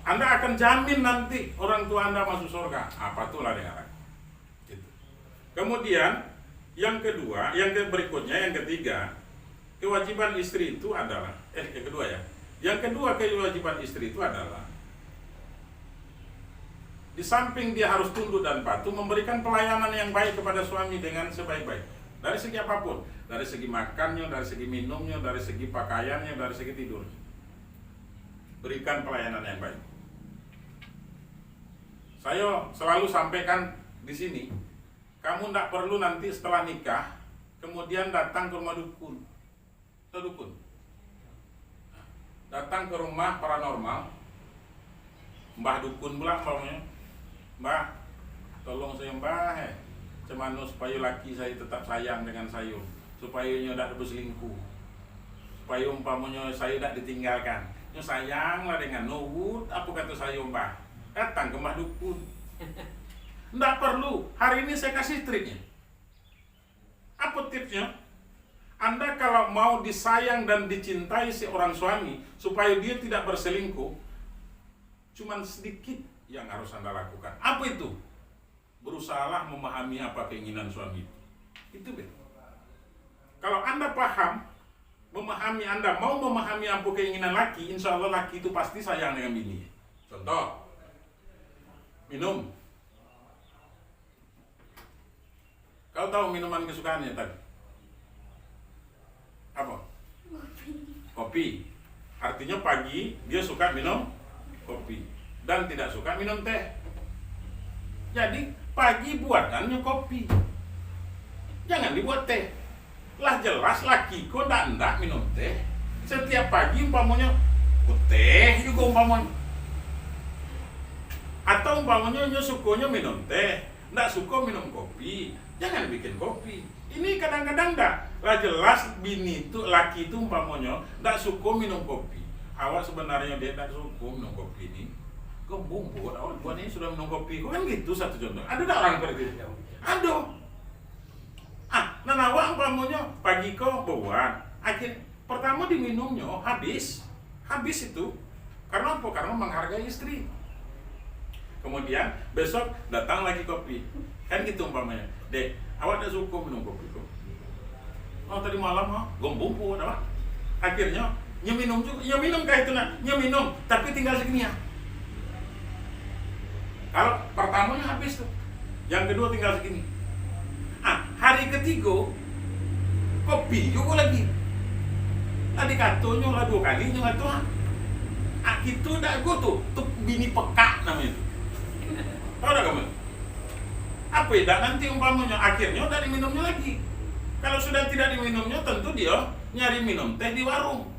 Anda akan jamin nanti orang tua Anda masuk surga. Apa tu lah dengan aku. Gitu. Kemudian yang kedua, yang ke-, berikutnya, yang ketiga, kewajiban istri itu adalah, eh, yang kedua ya. Yang kedua, kewajiban istri itu adalah, di samping dia harus tunduk dan patuh, memberikan pelayanan yang baik kepada suami dengan sebaik-baik. Dari segi apapun, dari segi makannya, dari segi minumnya, dari segi pakaiannya, dari segi tidurnya. Berikan pelayanan yang baik. Saya selalu sampaikan di sini, kamu ndak perlu nanti setelah nikah, kemudian datang ke rumah dukun. Tahu dukun? Datang ke rumah paranormal, mbah dukun pula umpamonyo. "Mbah, tolong sayo, Mbah, eh. Macam mano supayo laki sayo tetap sayang dengan sayo, supayo nyo dak berselingkuh, supayo umpamonyo sayo dak ditinggalkan. Nyo sayanglah dengan, nurut apo kato sayo, Mbah." Datang ke mbah dukun. Ndak perlu, hari ini saya kasih triknya. Apa tipsnya? Anda kalau mau disayang dan dicintai seorang suami, supaya dia tidak berselingkuh, cuman sedikit yang harus Anda lakukan. Apa itu? Berusahalah memahami apa keinginan suami. Itu be. Kalau Anda paham, memahami, Anda mau memahami apa keinginan laki, insya Allah laki itu pasti sayang dengan bini. Contoh, minum. Kau tahu minuman kesukaannya tadi? Apa? Kopi. Artinya pagi dia suka minum kopi dan tidak suka minum teh. Jadi pagi buatannyo kopi. Jangan dibuat teh. Lah jelas laki ko ndak, ndak minum teh. Setiap pagi umpamonyo, teh jugo umpamonyo. Atau umpamonyo nyo sukonyo minum teh, ndak suko minum kopi, jangan bikin kopi. Ini kadang-kadang ndak. Lah jelas bini tu, laki tu umpamonyo ndak suko minum kopi. Awak sebenarnyo dek ndak suko minum kopi ni. Kok bumbut awak buat ni sudah minum kopi. Kok kan gitu satu contoh. Ada ndak orang seperti itu? Ada. Ah, nan awak umpamonyo pagi ko babuat, akhir pertamo diminumnyo habis, habis itu. Karena apa? Karena menghargai istri. Kemudian besok datang lagi kopi. Kan gitu umpamonyo. "Dek, awak dak suko minum kopi ko?" "Oh, tadi malam, ah, gombong ko, dak, Pak." Akhirnyo, nyo minum jugo, nyo minum ka itu nah, nyo minum, tapi tinggal segini, ah. Kalau pertamonyo habis tu, yang kedua tinggal segini. Ah, hari ketigo, kopi jugo lagi. Lah dikatonyo lah duo kali nyo ngato, ah. Ah, kito dak go tu, tu bini pekak namonyo tu. Tahu dak kamu? Apa dak nanti umpamonyo, akhirnyo dak diminumnyo lagi. Kalau sudah tidak diminumnyo, tentu dia nyari minum teh di warung.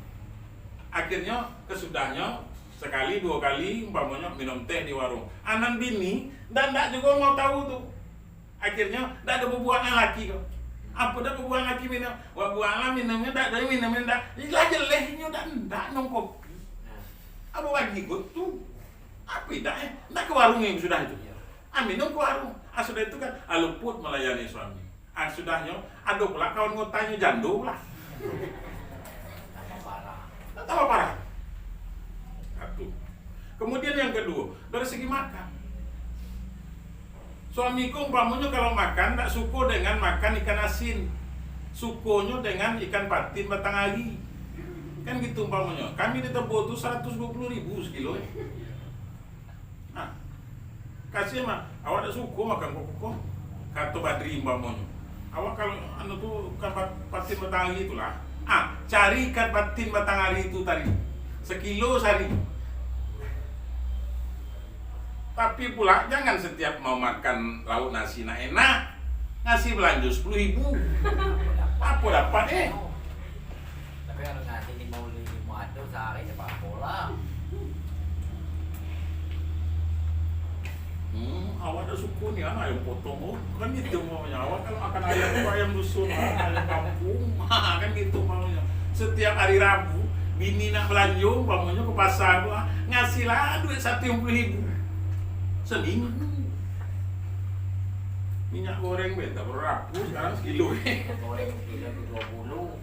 Akhirnyo, kesudahnyo, sekali, duo kali, umpamonyo minum teh di warung. Anan bini, ndak, ndak jugo mau tahu tu. Akhirnyo, ndak ado babuangan laki ko. Apa dak babuangan laki minum? Babuangan minumnyo ndak ado, minumnyo ndak. Lah jeleh inyo ndak, ndak minum kopi. Apa bagi ko tu? Apa dak, eh? Ndak ke warung yang sudah itu. Ah, minum ke warung. Ah, sudah itu kan, ah, luput melayani suami. Ah, sudahnyo, ado pula kawan ngotainyo jando pula. Tambah parah. Tambah parah. Satu. Kemudian yang kedua, dari segi makan. Suami ko umpamonyo kalau makan, ndak suko dengan makan ikan asin. Sukonyo dengan ikan patin batang ari. Kan gitu umpamonyo. Kami di Tebo tu saratus duo puluah ribu sakilo. Nah, kasian mah, awak dak suko makan kok-kok, kato Badri umpamonyo. Awak kalau anu tu, ikan pat-, patin batang ari tu lah. Ah, cari ikan patin batang ari tu tadi. Sakilo sari. Tapi pula, jangan setiap mau makan lauk nasi nak enak, ngasih balanjo sapuluah ribu. Apo dapat, eh? Tapi kalau nasi limo, limo ratus sahari, tak apa-apa lah. Hmm, awak dak suko nian ayam potong, oh. Kan gitu maunya. Awak kalau makan ayam tu, ayam dusun, ah, ayam kampung. Ha, kan gitu maunya. Setiap hari Rabu, bini nak balanjo, umpamonyo ke pasar tu, ah, ngasihlah duit satu puluah ribu. Seminggu. Minyak goreng beta berapa sekarang sekilo, eh? Goreng sekilo dua puluh.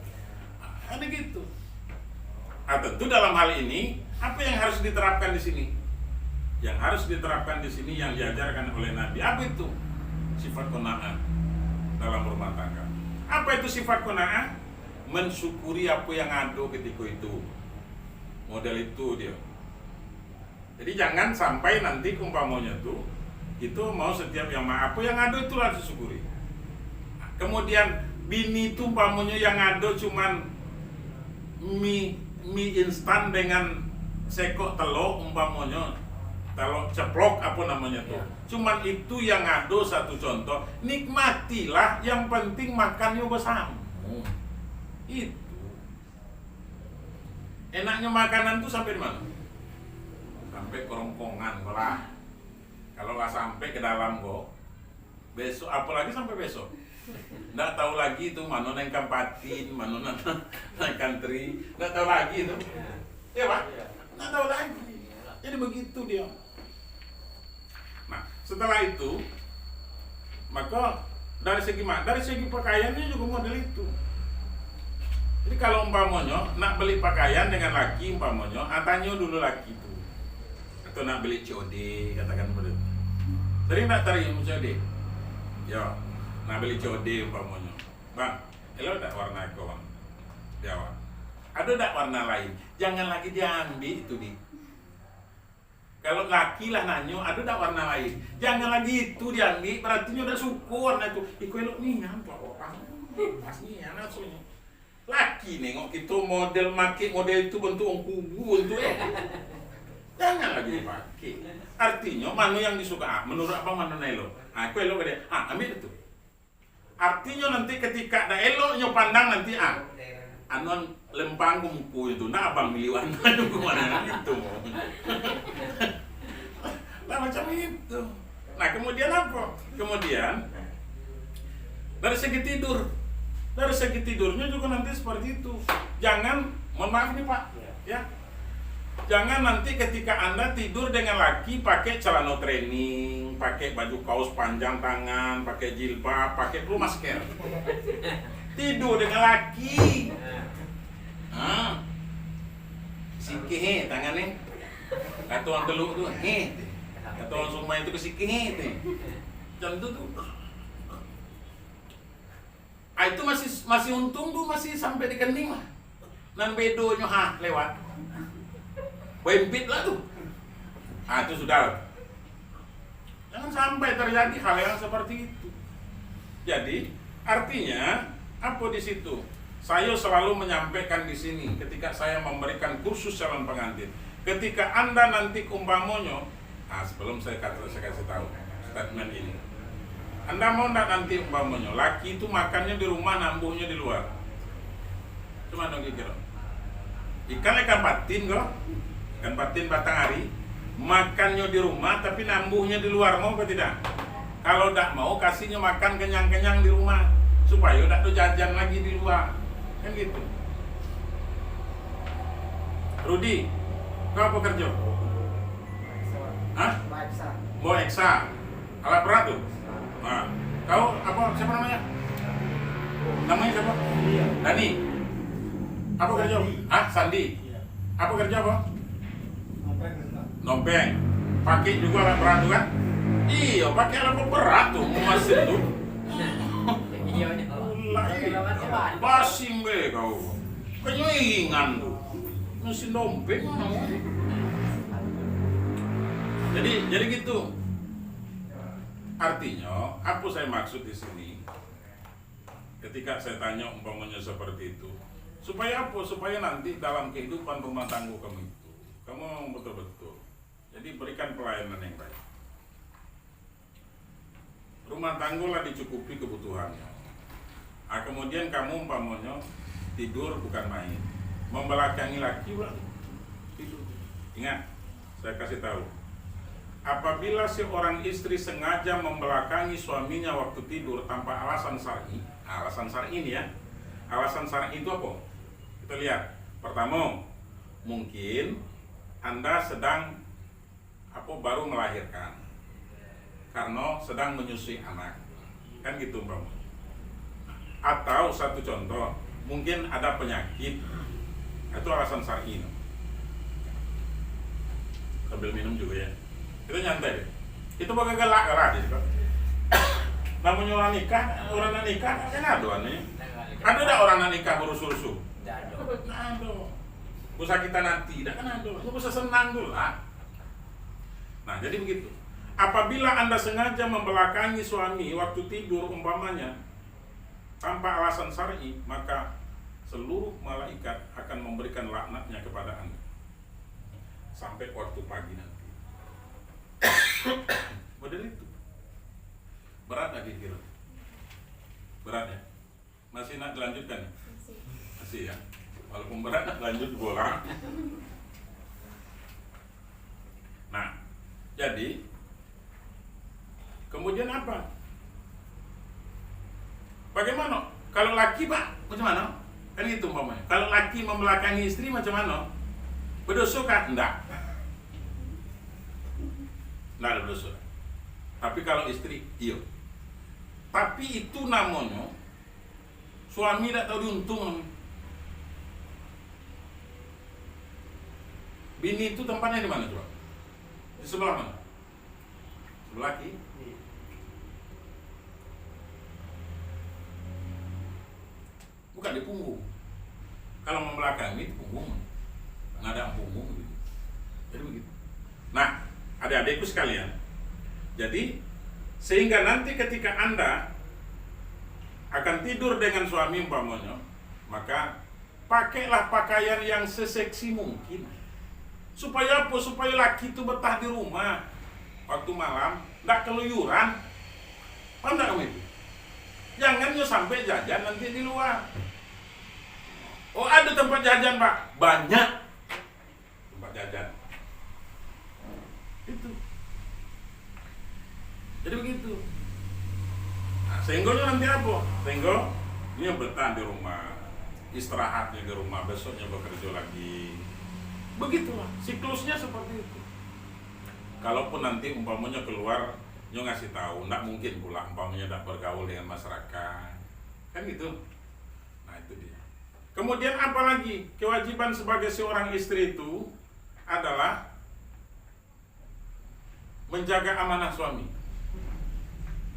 Ada gitu. Ah, tentu dalam hal ini, apa yang harus diterapkan di sini? Yang harus diterapkan di sini, yang diajarkan oleh Nabi, apa itu? Sifat qanaah dalam rumah tangga. Apa itu sifat qanaah? Mensyukuri apa yang ado ketika itu. Model itu dia. Jadi, jangan sampai nanti umpamonyo tu, itu mau setiap yang ma-, apa yang ado itulah disyukuri. Kemudian, bini tu umpamonyo yang ado cuman mi, mi instan dengan sekok telok, umpamonyo, telok ceplok, apa namanya tu. Ya. Cuman itu yang ado satu contoh, nikmatilah, yang penting makannyo bersamo. Itu. Enaknyo makanan tu sampai di mano? Sampai kerongkongan ko lah. Kalau lah sampai ke dalam ko, besok, apalagi sampai besok. Ndak tahu lagi tu mano nan ikan patin, mano nan, nan ikan teri. Ndak tahu lagi tu. Ya, Pak? Ndak tahu lagi. Jadi begitu dia. Nah, setelah itu, maka dari segi ma-, dari segi pakaiannyo juga model itu. Jadi, kalau umpamonyo nak beli pakaian dengan laki, umpamonyo, ah, tanyo dulu laki tu. Atau nak beli C O D, katakan model itu. Sering tak tarik C O D? Yo, nak beli C O D umpamonyo. "Bang, elok tak warna ko, Bang?" Di awak. "Ado tak warna lain?" Jangan lagi diambil itu, di. Kalau laki lah nanyo, "Ado dak warna lain?" Jangan lagi itu diambil, berarti nyo dak suko warna itu. "Iko elok nian tu, Pak, pas nian rasonyo." Laki nengok kito model, make model itu, bentuk wong kubu tu, eh. Jangan lagi dipakai. Artinyo, mano yang disuka? Ah, menurut abang mano nan elok? Ah, iko elok ka dia. Ah, ambil itu. Artinyo nanti ketika dak elok nyo pandang nanti, ah, anuan lempang ko muko itu, nak abang milih warna nyo ka mano gitu. Lah macam itu. Nah, kemudian apa? Kemudian dari segi tidur. Dari segi tidurnyo juga nanti seperti itu. Jangan, mohon maaf nih, Pak, ya. Jangan nanti ketika Anda tidur dengan laki pakai celana training, pakai baju kaos panjang tangan, pakai jilbab, pakai perlu masker. Tidur dengan laki. Ha. Sikih, eh, tangan ni. Kato urang Teluk tu, eh. Kato urang Sumai tu, kesikih, eh. Macam tu tu. Ah, itu masih, masih untung tu masih sampai di kening lah. Nan bedonyo, ha, lewat. Baimpit lah tu. Ah, itu sudah. Jangan sampai terjadi hal yang seperti itu. Jadi, artinya, apa di situ? Saya selalu menyampaikan di sini ketika saya memberikan kursus calon pengantin. Ketika Anda nanti umpamonyo, ah, sebelum saya kata, saya kasih tahu statement ini. Anda mau ndak nanti umpamonyo, laki itu makannyo di rumah, nambuhnyo di luar? Cuman dong kiro. Ikan, ikan patin ko, ikan patin batang ari, makannyo di rumah, tapi nambuhnyo di luar, mau apa tidak? Kalau dak mau, kasihnyo makan kenyang-kenyang di rumah, supayo dak ado jajan lagi di luar. Kan gitu. Rudi, kau apa kerjo? Hah? Bawa Eksa. Alat berat tu? Nah, kau apa, siapa namanya? Namanya siapa? Dani. Apa kerja? Sandi. Hah? Sandi. Iya. Apa kerja apa? Nopeng. Pakai juga alat berat tu kan? Iya, pakai alat berat tu, mesin tu. Iya, iya. Lah, iya. Simbe kau. Kanyo ingan tu. Mesin dompet mah. Jadi, jadi gitu. Artinya, apa saya maksud di sini? Ketika saya tanya umpamanya seperti itu, supaya apa? Supaya nanti dalam kehidupan rumah tangga kamu itu, kamu betul-betul. Jadi, berikan pelayanan yang baik. Rumah tangga lah dicukupi kebutuhannya. Ah, kemudian kamu umpamanya tidur bukan main. Membelakangi laki pulang tidur. Ingat, saya kasih tahu. Apabila seorang istri sengaja membelakangi suaminya waktu tidur tanpa alasan syar'i, alasan syar'i ini ya. Alasan syar'i itu apa? Kita lihat. Pertama, mungkin Anda sedang apa, baru melahirkan, karena sedang menyusui anak, kan gitu umpamanya. Atau satu contoh, mungkin ada penyakit, itu alasan syar'i. Sambil minum juga ya, kita nyantai deh. Itu bakal galak lah di situ. Namanya orang nikah, orang nak nikah kan ada nih. Ada tak orang nak nikah berusuh-usuh? Tidak ada. Tidak ada. Besakitan hati, tidak kan ada. Bisa senang tu lah. Nah, jadi begitu. Apabila Anda sengaja membelakangi suami waktu tidur umpamanya, tanpa alasan syar'i, maka seluruh malaikat akan memberikan laknatnya kepada Anda sampai waktu pagi nanti. Model itu. Berat lagi kira. Berat ya? Masih nak dilanjutkan? Masih. Masih ya? Walaupun berat, nak lanjut bola. Nah, jadi, kemudian apa? Bagaimana? Kalau laki, Pak, macam mana? Kan gitu umpamanya. Kalau laki membelakangi istri, macam mana? Berdosa kah? Enggak. Enggak ada berdosa. Tapi kalau istri, iyo. Tapi itu namanya suami tak tahu diuntung. Bini itu tempatnya di mana coba? Di sebelah mana? Sebelah kiri? Bukan di punggung. Kalau membelakangi itu punggung. Menghadap punggung gitu. Jadi begitu. Nah, adik-adikku sekalian, jadi sehingga nanti ketika Anda akan tidur dengan suami umpamanya, maka pakailah pakaian yang seseksi mungkin. Supaya apa? Supaya laki tu betah di rumah waktu malam, ndak keluyuran. Paham ndak kamu itu? Jangan nyo sampai jajan nanti di luar. Oh, ada tempat jajan, Pak? Banyak tempat jajan. Itu. Jadi begitu. Nah, sehingga nyo nanti apa? Sehingga nyo betah di rumah, istirahatnya di rumah, besoknya bekerja lagi. Begitulah siklusnya seperti itu. Kalaupun nanti umpamanya keluar, nyo ngasih tahu, ndak mungkin pula umpamanya ndak bergaul dengan masyarakat. Kan gitu. Nah, itu dia. Kemudian apa lagi? Kewajiban sebagai seorang istri itu adalah menjaga amanah suami.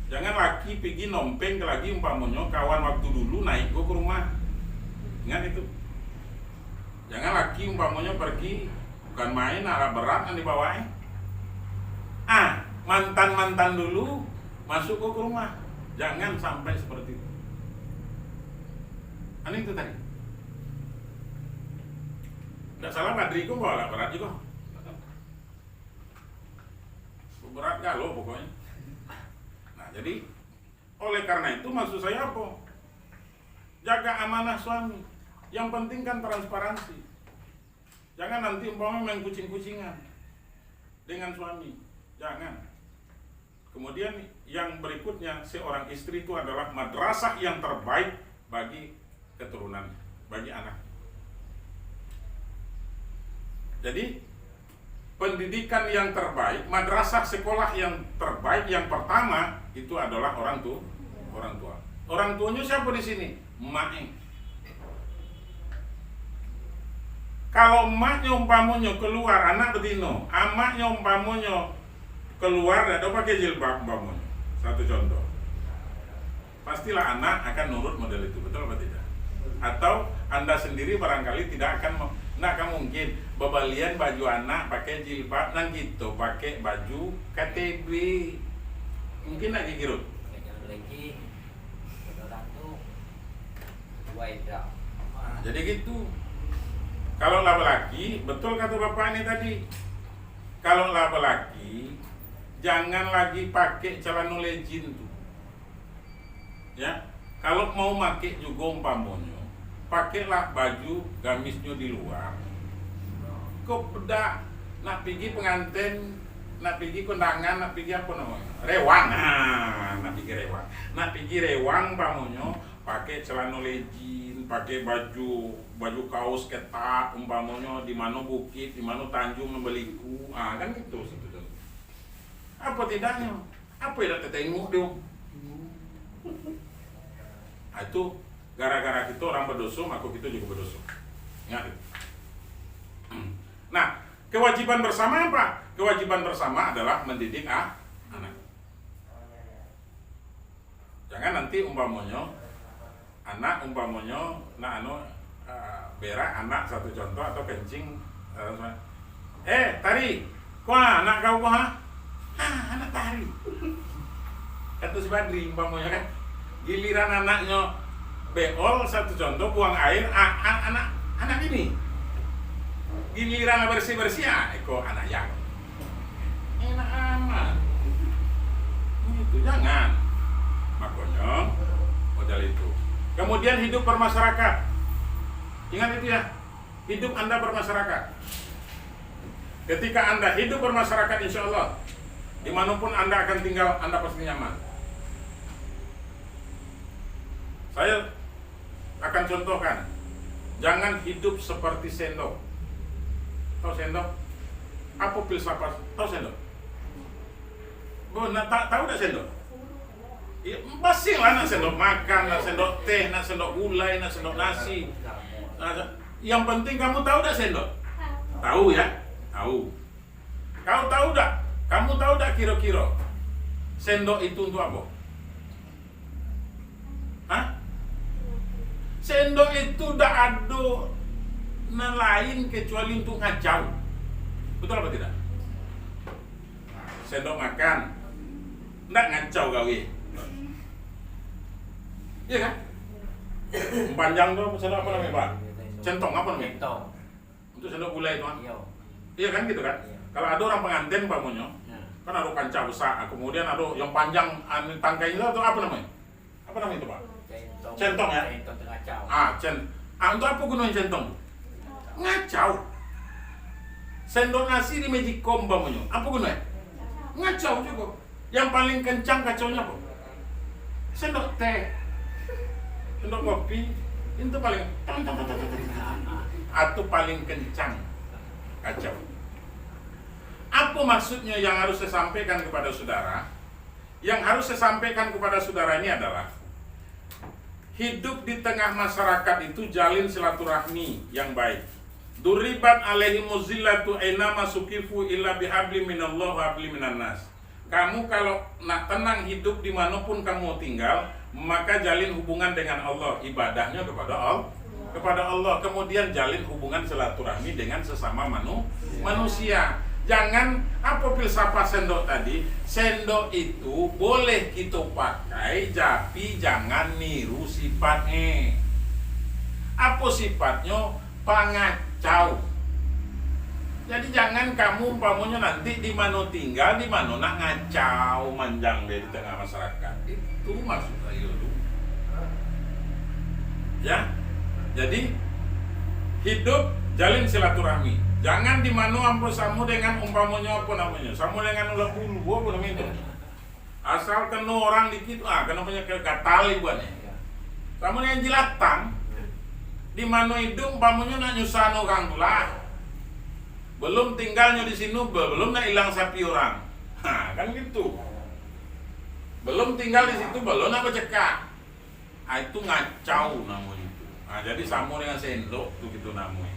Jangan laki pigi nompeng ke lagi umpamonyo kawan waktu dulu naik go ke rumah. Ingat itu. Jangan laki umpamonyo pergi, bukan main, alat berat nan dibawa, eh. Ah, mantan-mantan dulu masuk go ke rumah. Jangan sampai seperti itu. Aneh itu tadi. Ndak salah Badri ko bawa alat berat juga. Berat galo pokoknya. Nah, jadi oleh karena itu maksud saya apa? Jaga amanah suami. Yang penting kan transparansi. Jangan nanti umpama main kucing-kucingan dengan suami. Jangan. Kemudian yang berikutnya, seorang istri itu adalah madrasah yang terbaik bagi keturunan, bagi anak. Jadi, pendidikan yang terbaik, madrasah sekolah yang terbaik yang pertama itu adalah orang tu, orang tua. Orang tuanya siapa di sini? Emaknya. Kalau emaknya umpamonyo keluar, anak betino, amaknya umpamonyo keluar, dak tahu pakai jilbab umpamonyo. Satu contoh. Pastilah anak akan nurut model itu, betul apa tidak? Atau Anda sendiri barangkali tidak akan me-, ndak akan mungkin babalian baju anak pakai jilbab, nan kito pakai baju K T B. Mungkin ndak, Ki Kirun? Nah, jadi gitu. Kalau lah balaki, betul kato bapak ni tadi. Kalau lah balaki, jangan lagi pakai celano legin tu. Ya, kalau mau make jugo umpamonyo, pakailah baju gamisnyo di luar. Kok dak, nak pigi penganten, nak pigi kondangan, nak pigi apo namonyo? Rewang. Ha, nak pigi rewang. Nak pigi rewang umpamonyo, pakai celano legin, pakai baju, baju kaos ketat umpamonyo, di mano bukit, di mano tanjuang mambaliku. Ha, kan gitu sebetulnyo. Apo tidaknyo? Apo indak tatengok dio? Ah, itu gara-gara kito urang badoso, mako kito jugo badoso. Ingat itu. Nah, kewajiban bersama apa? Kewajiban bersama adalah mendidik a-, anak. Jangan nanti umpamonyo, anak umpamonyo nak anu, ah, berak anak satu contoh, atau kencing, ah, "Eh, Tari, kuah anak kau kuah, ha?" "Ah, anak Tari." Kato si Badri umpamonyo kan. Giliran anaknyo beol satu contoh, buang air, a-, a-, anak, anak bini. Giliran lah bersih-bersih, ah, iko anak yang. Enak amat. Itu jangan. Makonyo, model itu. Kemudian hidup bermasyarakat. Ingat itu ya, hidup Anda bermasyarakat. Ketika Anda hidup bermasyarakat, insya Allah, dimanapun Anda akan tinggal, Anda pasti nyaman. Saya akan contohkan, jangan hidup seperti sendok. Tahu sendok? Apo filsafat? Tahu sendok? Bo, nak ta-, tahu dak sendok? Iya, basing lah nak sendok makan, nak sendok teh, nak sendok gulai, nak sendok nasi. Nah, yang penting kamu tahu dak sendok? Tahu ya? Tahu. Kau tahu dak? Kamu tahu dak kiro-kiro sendok itu untuk apo? Hah? Sendok itu dak ado nan lain kecuali untuk ngacau. Betul apa tidak? Sendok makan. Ndak ngacau gawe. Iya kan? Panjang tu sendok apa namanya, Pak? Centong apa namanya? Centong. Untuk sendok gulai tu, ah. Iya. Iya kan, gitu kan? Iya. Kalau ada orang pengantin, umpamonyo, ya, kan ada kancah besar, ah, kemudian ada yang panjang, ah, tangkainyo tu, apa namanya? Apa namanya itu, Pak? Centong. Centong, ya? Centong tengah cau. Ah, cen-, ah, untuk apa gunanya centong? Ngacau. Sendok nasi di magicom, umpamonyo, apa gunanya? Ngacau juga. Yang paling kencang kacaunyo apo? Sendok teh, sendok kopi, itu paling tang, tang, tang. Atau paling kencang kacau. Apa maksudnya yang harus saya sampaikan kepada saudara? Yang harus saya sampaikan kepada saudara ini adalah, hidup di tengah masyarakat itu jalin silaturahmi yang baik. Duribat alaihimuz zillatu ainama sukifu illa bihabli minallah wa habli minannas. Kamu kalau nak tenang hidup di manopun kamu tinggal, maka jalin hubungan dengan Allah, ibadahnyo kepada Al-, kepada Allah, kemudian jalin hubungan silaturahmi dengan sesama manu-, manusia. Jangan, apo filsafat sendok tadi, sendok itu boleh kito pakai, tapi jangan niru sifatnyo. Apo sifatnyo? Pangacau. Jadi, jangan kamu umpamonyo nanti di mano tinggal, di mano nak ngacau manjang di tengah masyarakat. Itu maksud saya tu. Ya. Jadi, hidup jalin silaturahmi. Jangan di mano ambo samo dengan umpamonyo apo namonyo, samo dengan ulah bulu, apo namonyo tu. Asal keno urang dikit, ah, keno panyakik gatal ibuannyo. Samo dengan jilatang. Di mano iduik, umpamonyo nak nyusahno urang tu lah. Belum tinggalnyo di sinu, be-, belum nak ilang sapi urang. Ha, kan gitu. Belum tinggal di situ, belum nak bacakak. Ah, itu ngacau namonyo itu. Ah, jadi samo dengan sendok tu gitu namonyo.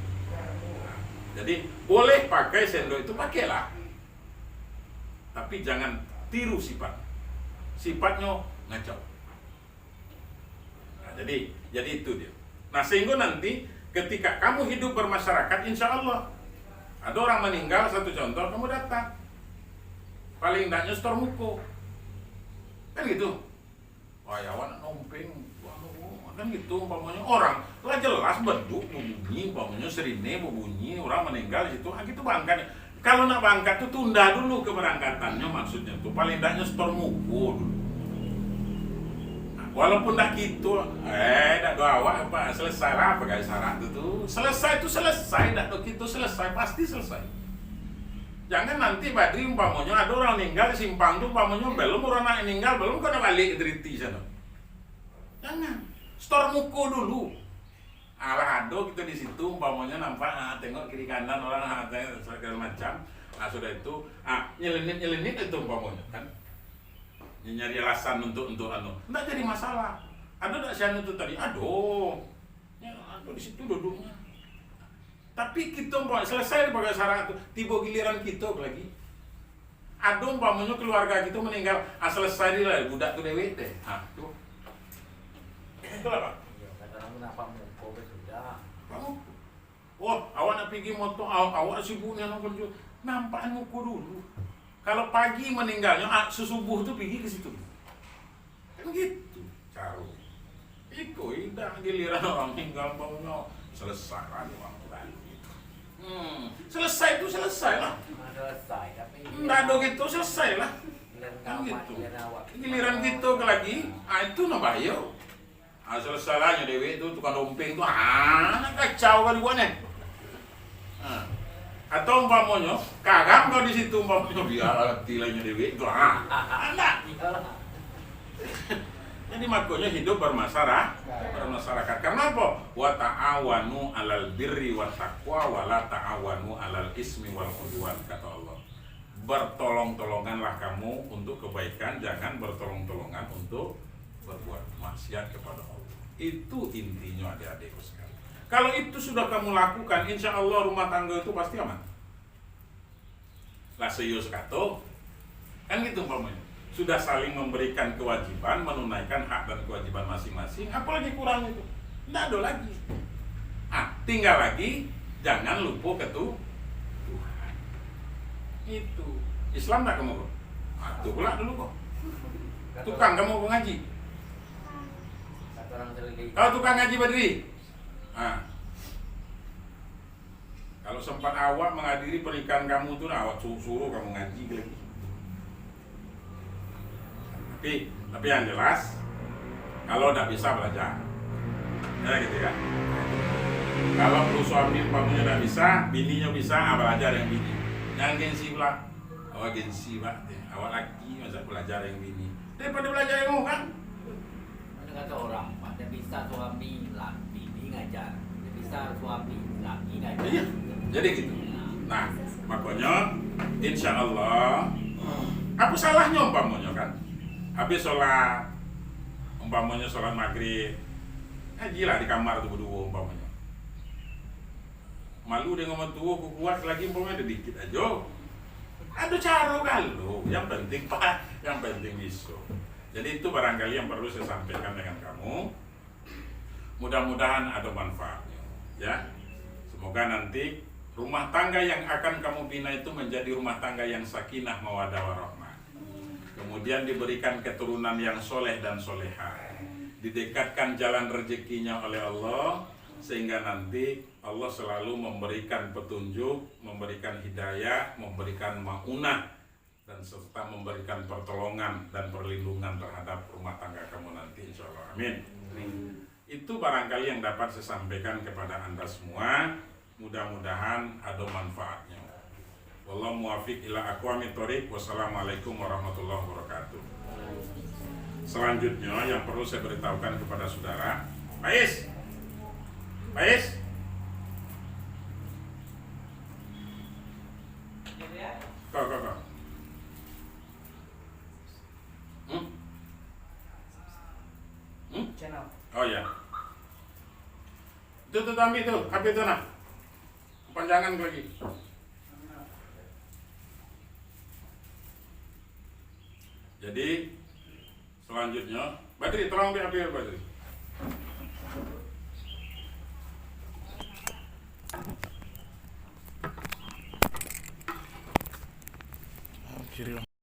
Ah, jadi boleh pakai sendok itu, pakailah. Tapi jangan tiru sifat. Sifatnyo ngacau. Nah, jadi, jadi itu dia. Nah, sehingga nanti ketika kamu hidup bermasyarakat, insya Allah, ada orang meninggal, satu contoh, kamu datang. Paling tidaknya setor muko. Kan gitu. Wah, ya, awak nak nompeng, anu, kan gitu, umpamonyo orang lah jelas beduk bebunyi, umpamonyo sirine bebunyi, orang meninggal di situ, ah, gitu bangkatnyo. Kalau nak bangkat tu, tunda dulu keberangkatannyo, maksudnyo tu, paling tidaknya setor muko dulu. Nah, walaupun dak gitu, eh, dak do awak, apa, selesai lah, pakai syarat tu, tu. Selesai tu selesai, dak do gitu selesai, pasti selesai. Jangan nanti, Badri, umpamonyo ado urang ninggal di simpang tu, umpamonyo belum urang nak ninggal, belum kau nak baliak dari ti sano. Jangan. Setor muko dulu. Alah, ado kito di situ, umpamonyo nampak, ah, tengok kiri kanan urang, ah, tengok sagalo macam. Ah, sudah itu, ah, nyelenik-nyelenik itu umpamonyo, kan. Nyari alasan untuk, untuk anu. Ndak jadi masalah. Ado dak si anu tu tadi? Ado. Ya, ado di situ duduknyo. Tapi kito umpamo selesai pakai syarat tu, tibo giliran kito lagi. Ado umpamonyo keluarga kito meninggal, ah, selesai di lah budak tu dewek deh. Ha, tu. Itulah, Pak. Iyo, kadang-kadang nampak muko ke sudah. Pak muko. Wah, awak nak pigi motor, aw-, awak sibuk nian nak kerjo. Nampak muko dulu. Kalau pagi meninggalnyo, ah, susubuh tu pigi ke situ. Kan gitu caro. Iko indak, giliran urang ninggal, umpamonyo selesai lah urang tu lalu gitu. Hmm, selesai tu selesai lah. Selesai, tapi ndak ado gitu, selesai lah. Kan gitu. Giliran kito ke lagi, ah, itu nan bahayo. Ah, selesai lah nyo dewek tu, tukang dompeng tu, ah, nak kacau ka dibuek neh. Ha. Atau umpamonyo, karam kau di situ, umpamonyo, biar lah mati lah nyo dewek tu. Ha. Anak. Jadi, makonyo hidup bermasyara-, bermasyarakat. Karena apa? "Wa ta'awanu 'alal birri wat taqwa, wa la ta'awanu 'alal ismi wal 'udwan," kata Allah. Bertolong-tolonganlah kamu untuk kebaikan, jangan bertolong-tolongan untuk berbuat maksiat kepada Allah. Itu intinyo, adik-adikku sekalian. Kalau itu sudah kamu lakukan, insya Allah rumah tangga itu pasti aman. Lah saiyo sakato, kan gitu umpamonyo. Sudah saling memberikan kewajiban, menunaikan hak dan kewajiban masing-masing, apalagi kurang itu? Ndak ado lagi. Ah, tinggal lagi, jangan lupo ka tu-, Tuhan. Itu. Islam ndak kamu ko? Ah, tu pula dulu ko. Tukang kamu ko ngaji? Kata orang Selili. Kau tukang ngaji badiri? Ah. Kalau sempat awak menghadiri pernikahan kamu tu, nah, awak su-, suruh kamu ngaji lagi. Tapi, tapi yang jelas, kalau ndak bisa belajar, ya gitu kan. Kalau suami umpamonyo ndak bisa, bininyo bisa, ah, belajar yang bini. Jangan gengsi pula. Awak gengsi, Pak. Awak laki, masa belajar yang bini. Daripada belajar yang orang. Ada kata orang, Pak, ndak bisa suami laki ngajar, ndak bisa suami laki ngajar. Iya, jadi gitu. Nah, makonyo, insya Allah, apa salahnyo umpamonyo kan? Habis sholat, umpamonyo sholat maghrib, ngajilah di kamar tu baduo umpamonyo. Malu dengan orang tuo, kukuat lagi, umpamonyo ado dikit ajo. Ado caro galo, yang penting pa-, yang penting biso. Jadi, itu barangkali yang perlu saya sampaikan dengan kamu. Mudah-mudahan ada manfaatnya, ya. Semoga nanti rumah tangga yang akan kamu bina itu menjadi rumah tangga yang sakinah, mawadah, warahmah. Kemudian diberikan keturunan yang soleh dan solehah. Didekatkan jalan rezekinya oleh Allah, sehingga nanti Allah selalu memberikan petunjuk, memberikan hidayah, memberikan maunah, dan serta memberikan pertolongan dan perlindungan terhadap rumah tangga kamu nanti, insya Allah. Amin. Amin. Itu barangkali yang dapat saya sampaikan kepada Anda semua. Mudah-mudahan ada manfaatnya. Wallahu muwaffiq ila aqwamit thoriq. Wassalamualaikum warahmatullahi wabarakatuh. Selanjutnya yang perlu saya beritahukan kepada saudara, Faiz. Faiz. Kau, kau, kau. Hmm? Hmm? Channel. Oh, ya. Tu, tu, tu, ambil tu, H P tu nah. Panjangan lagi. Jadi, selanjutnya, Badri, tolong ambil H P Badri. Kiri, Bang.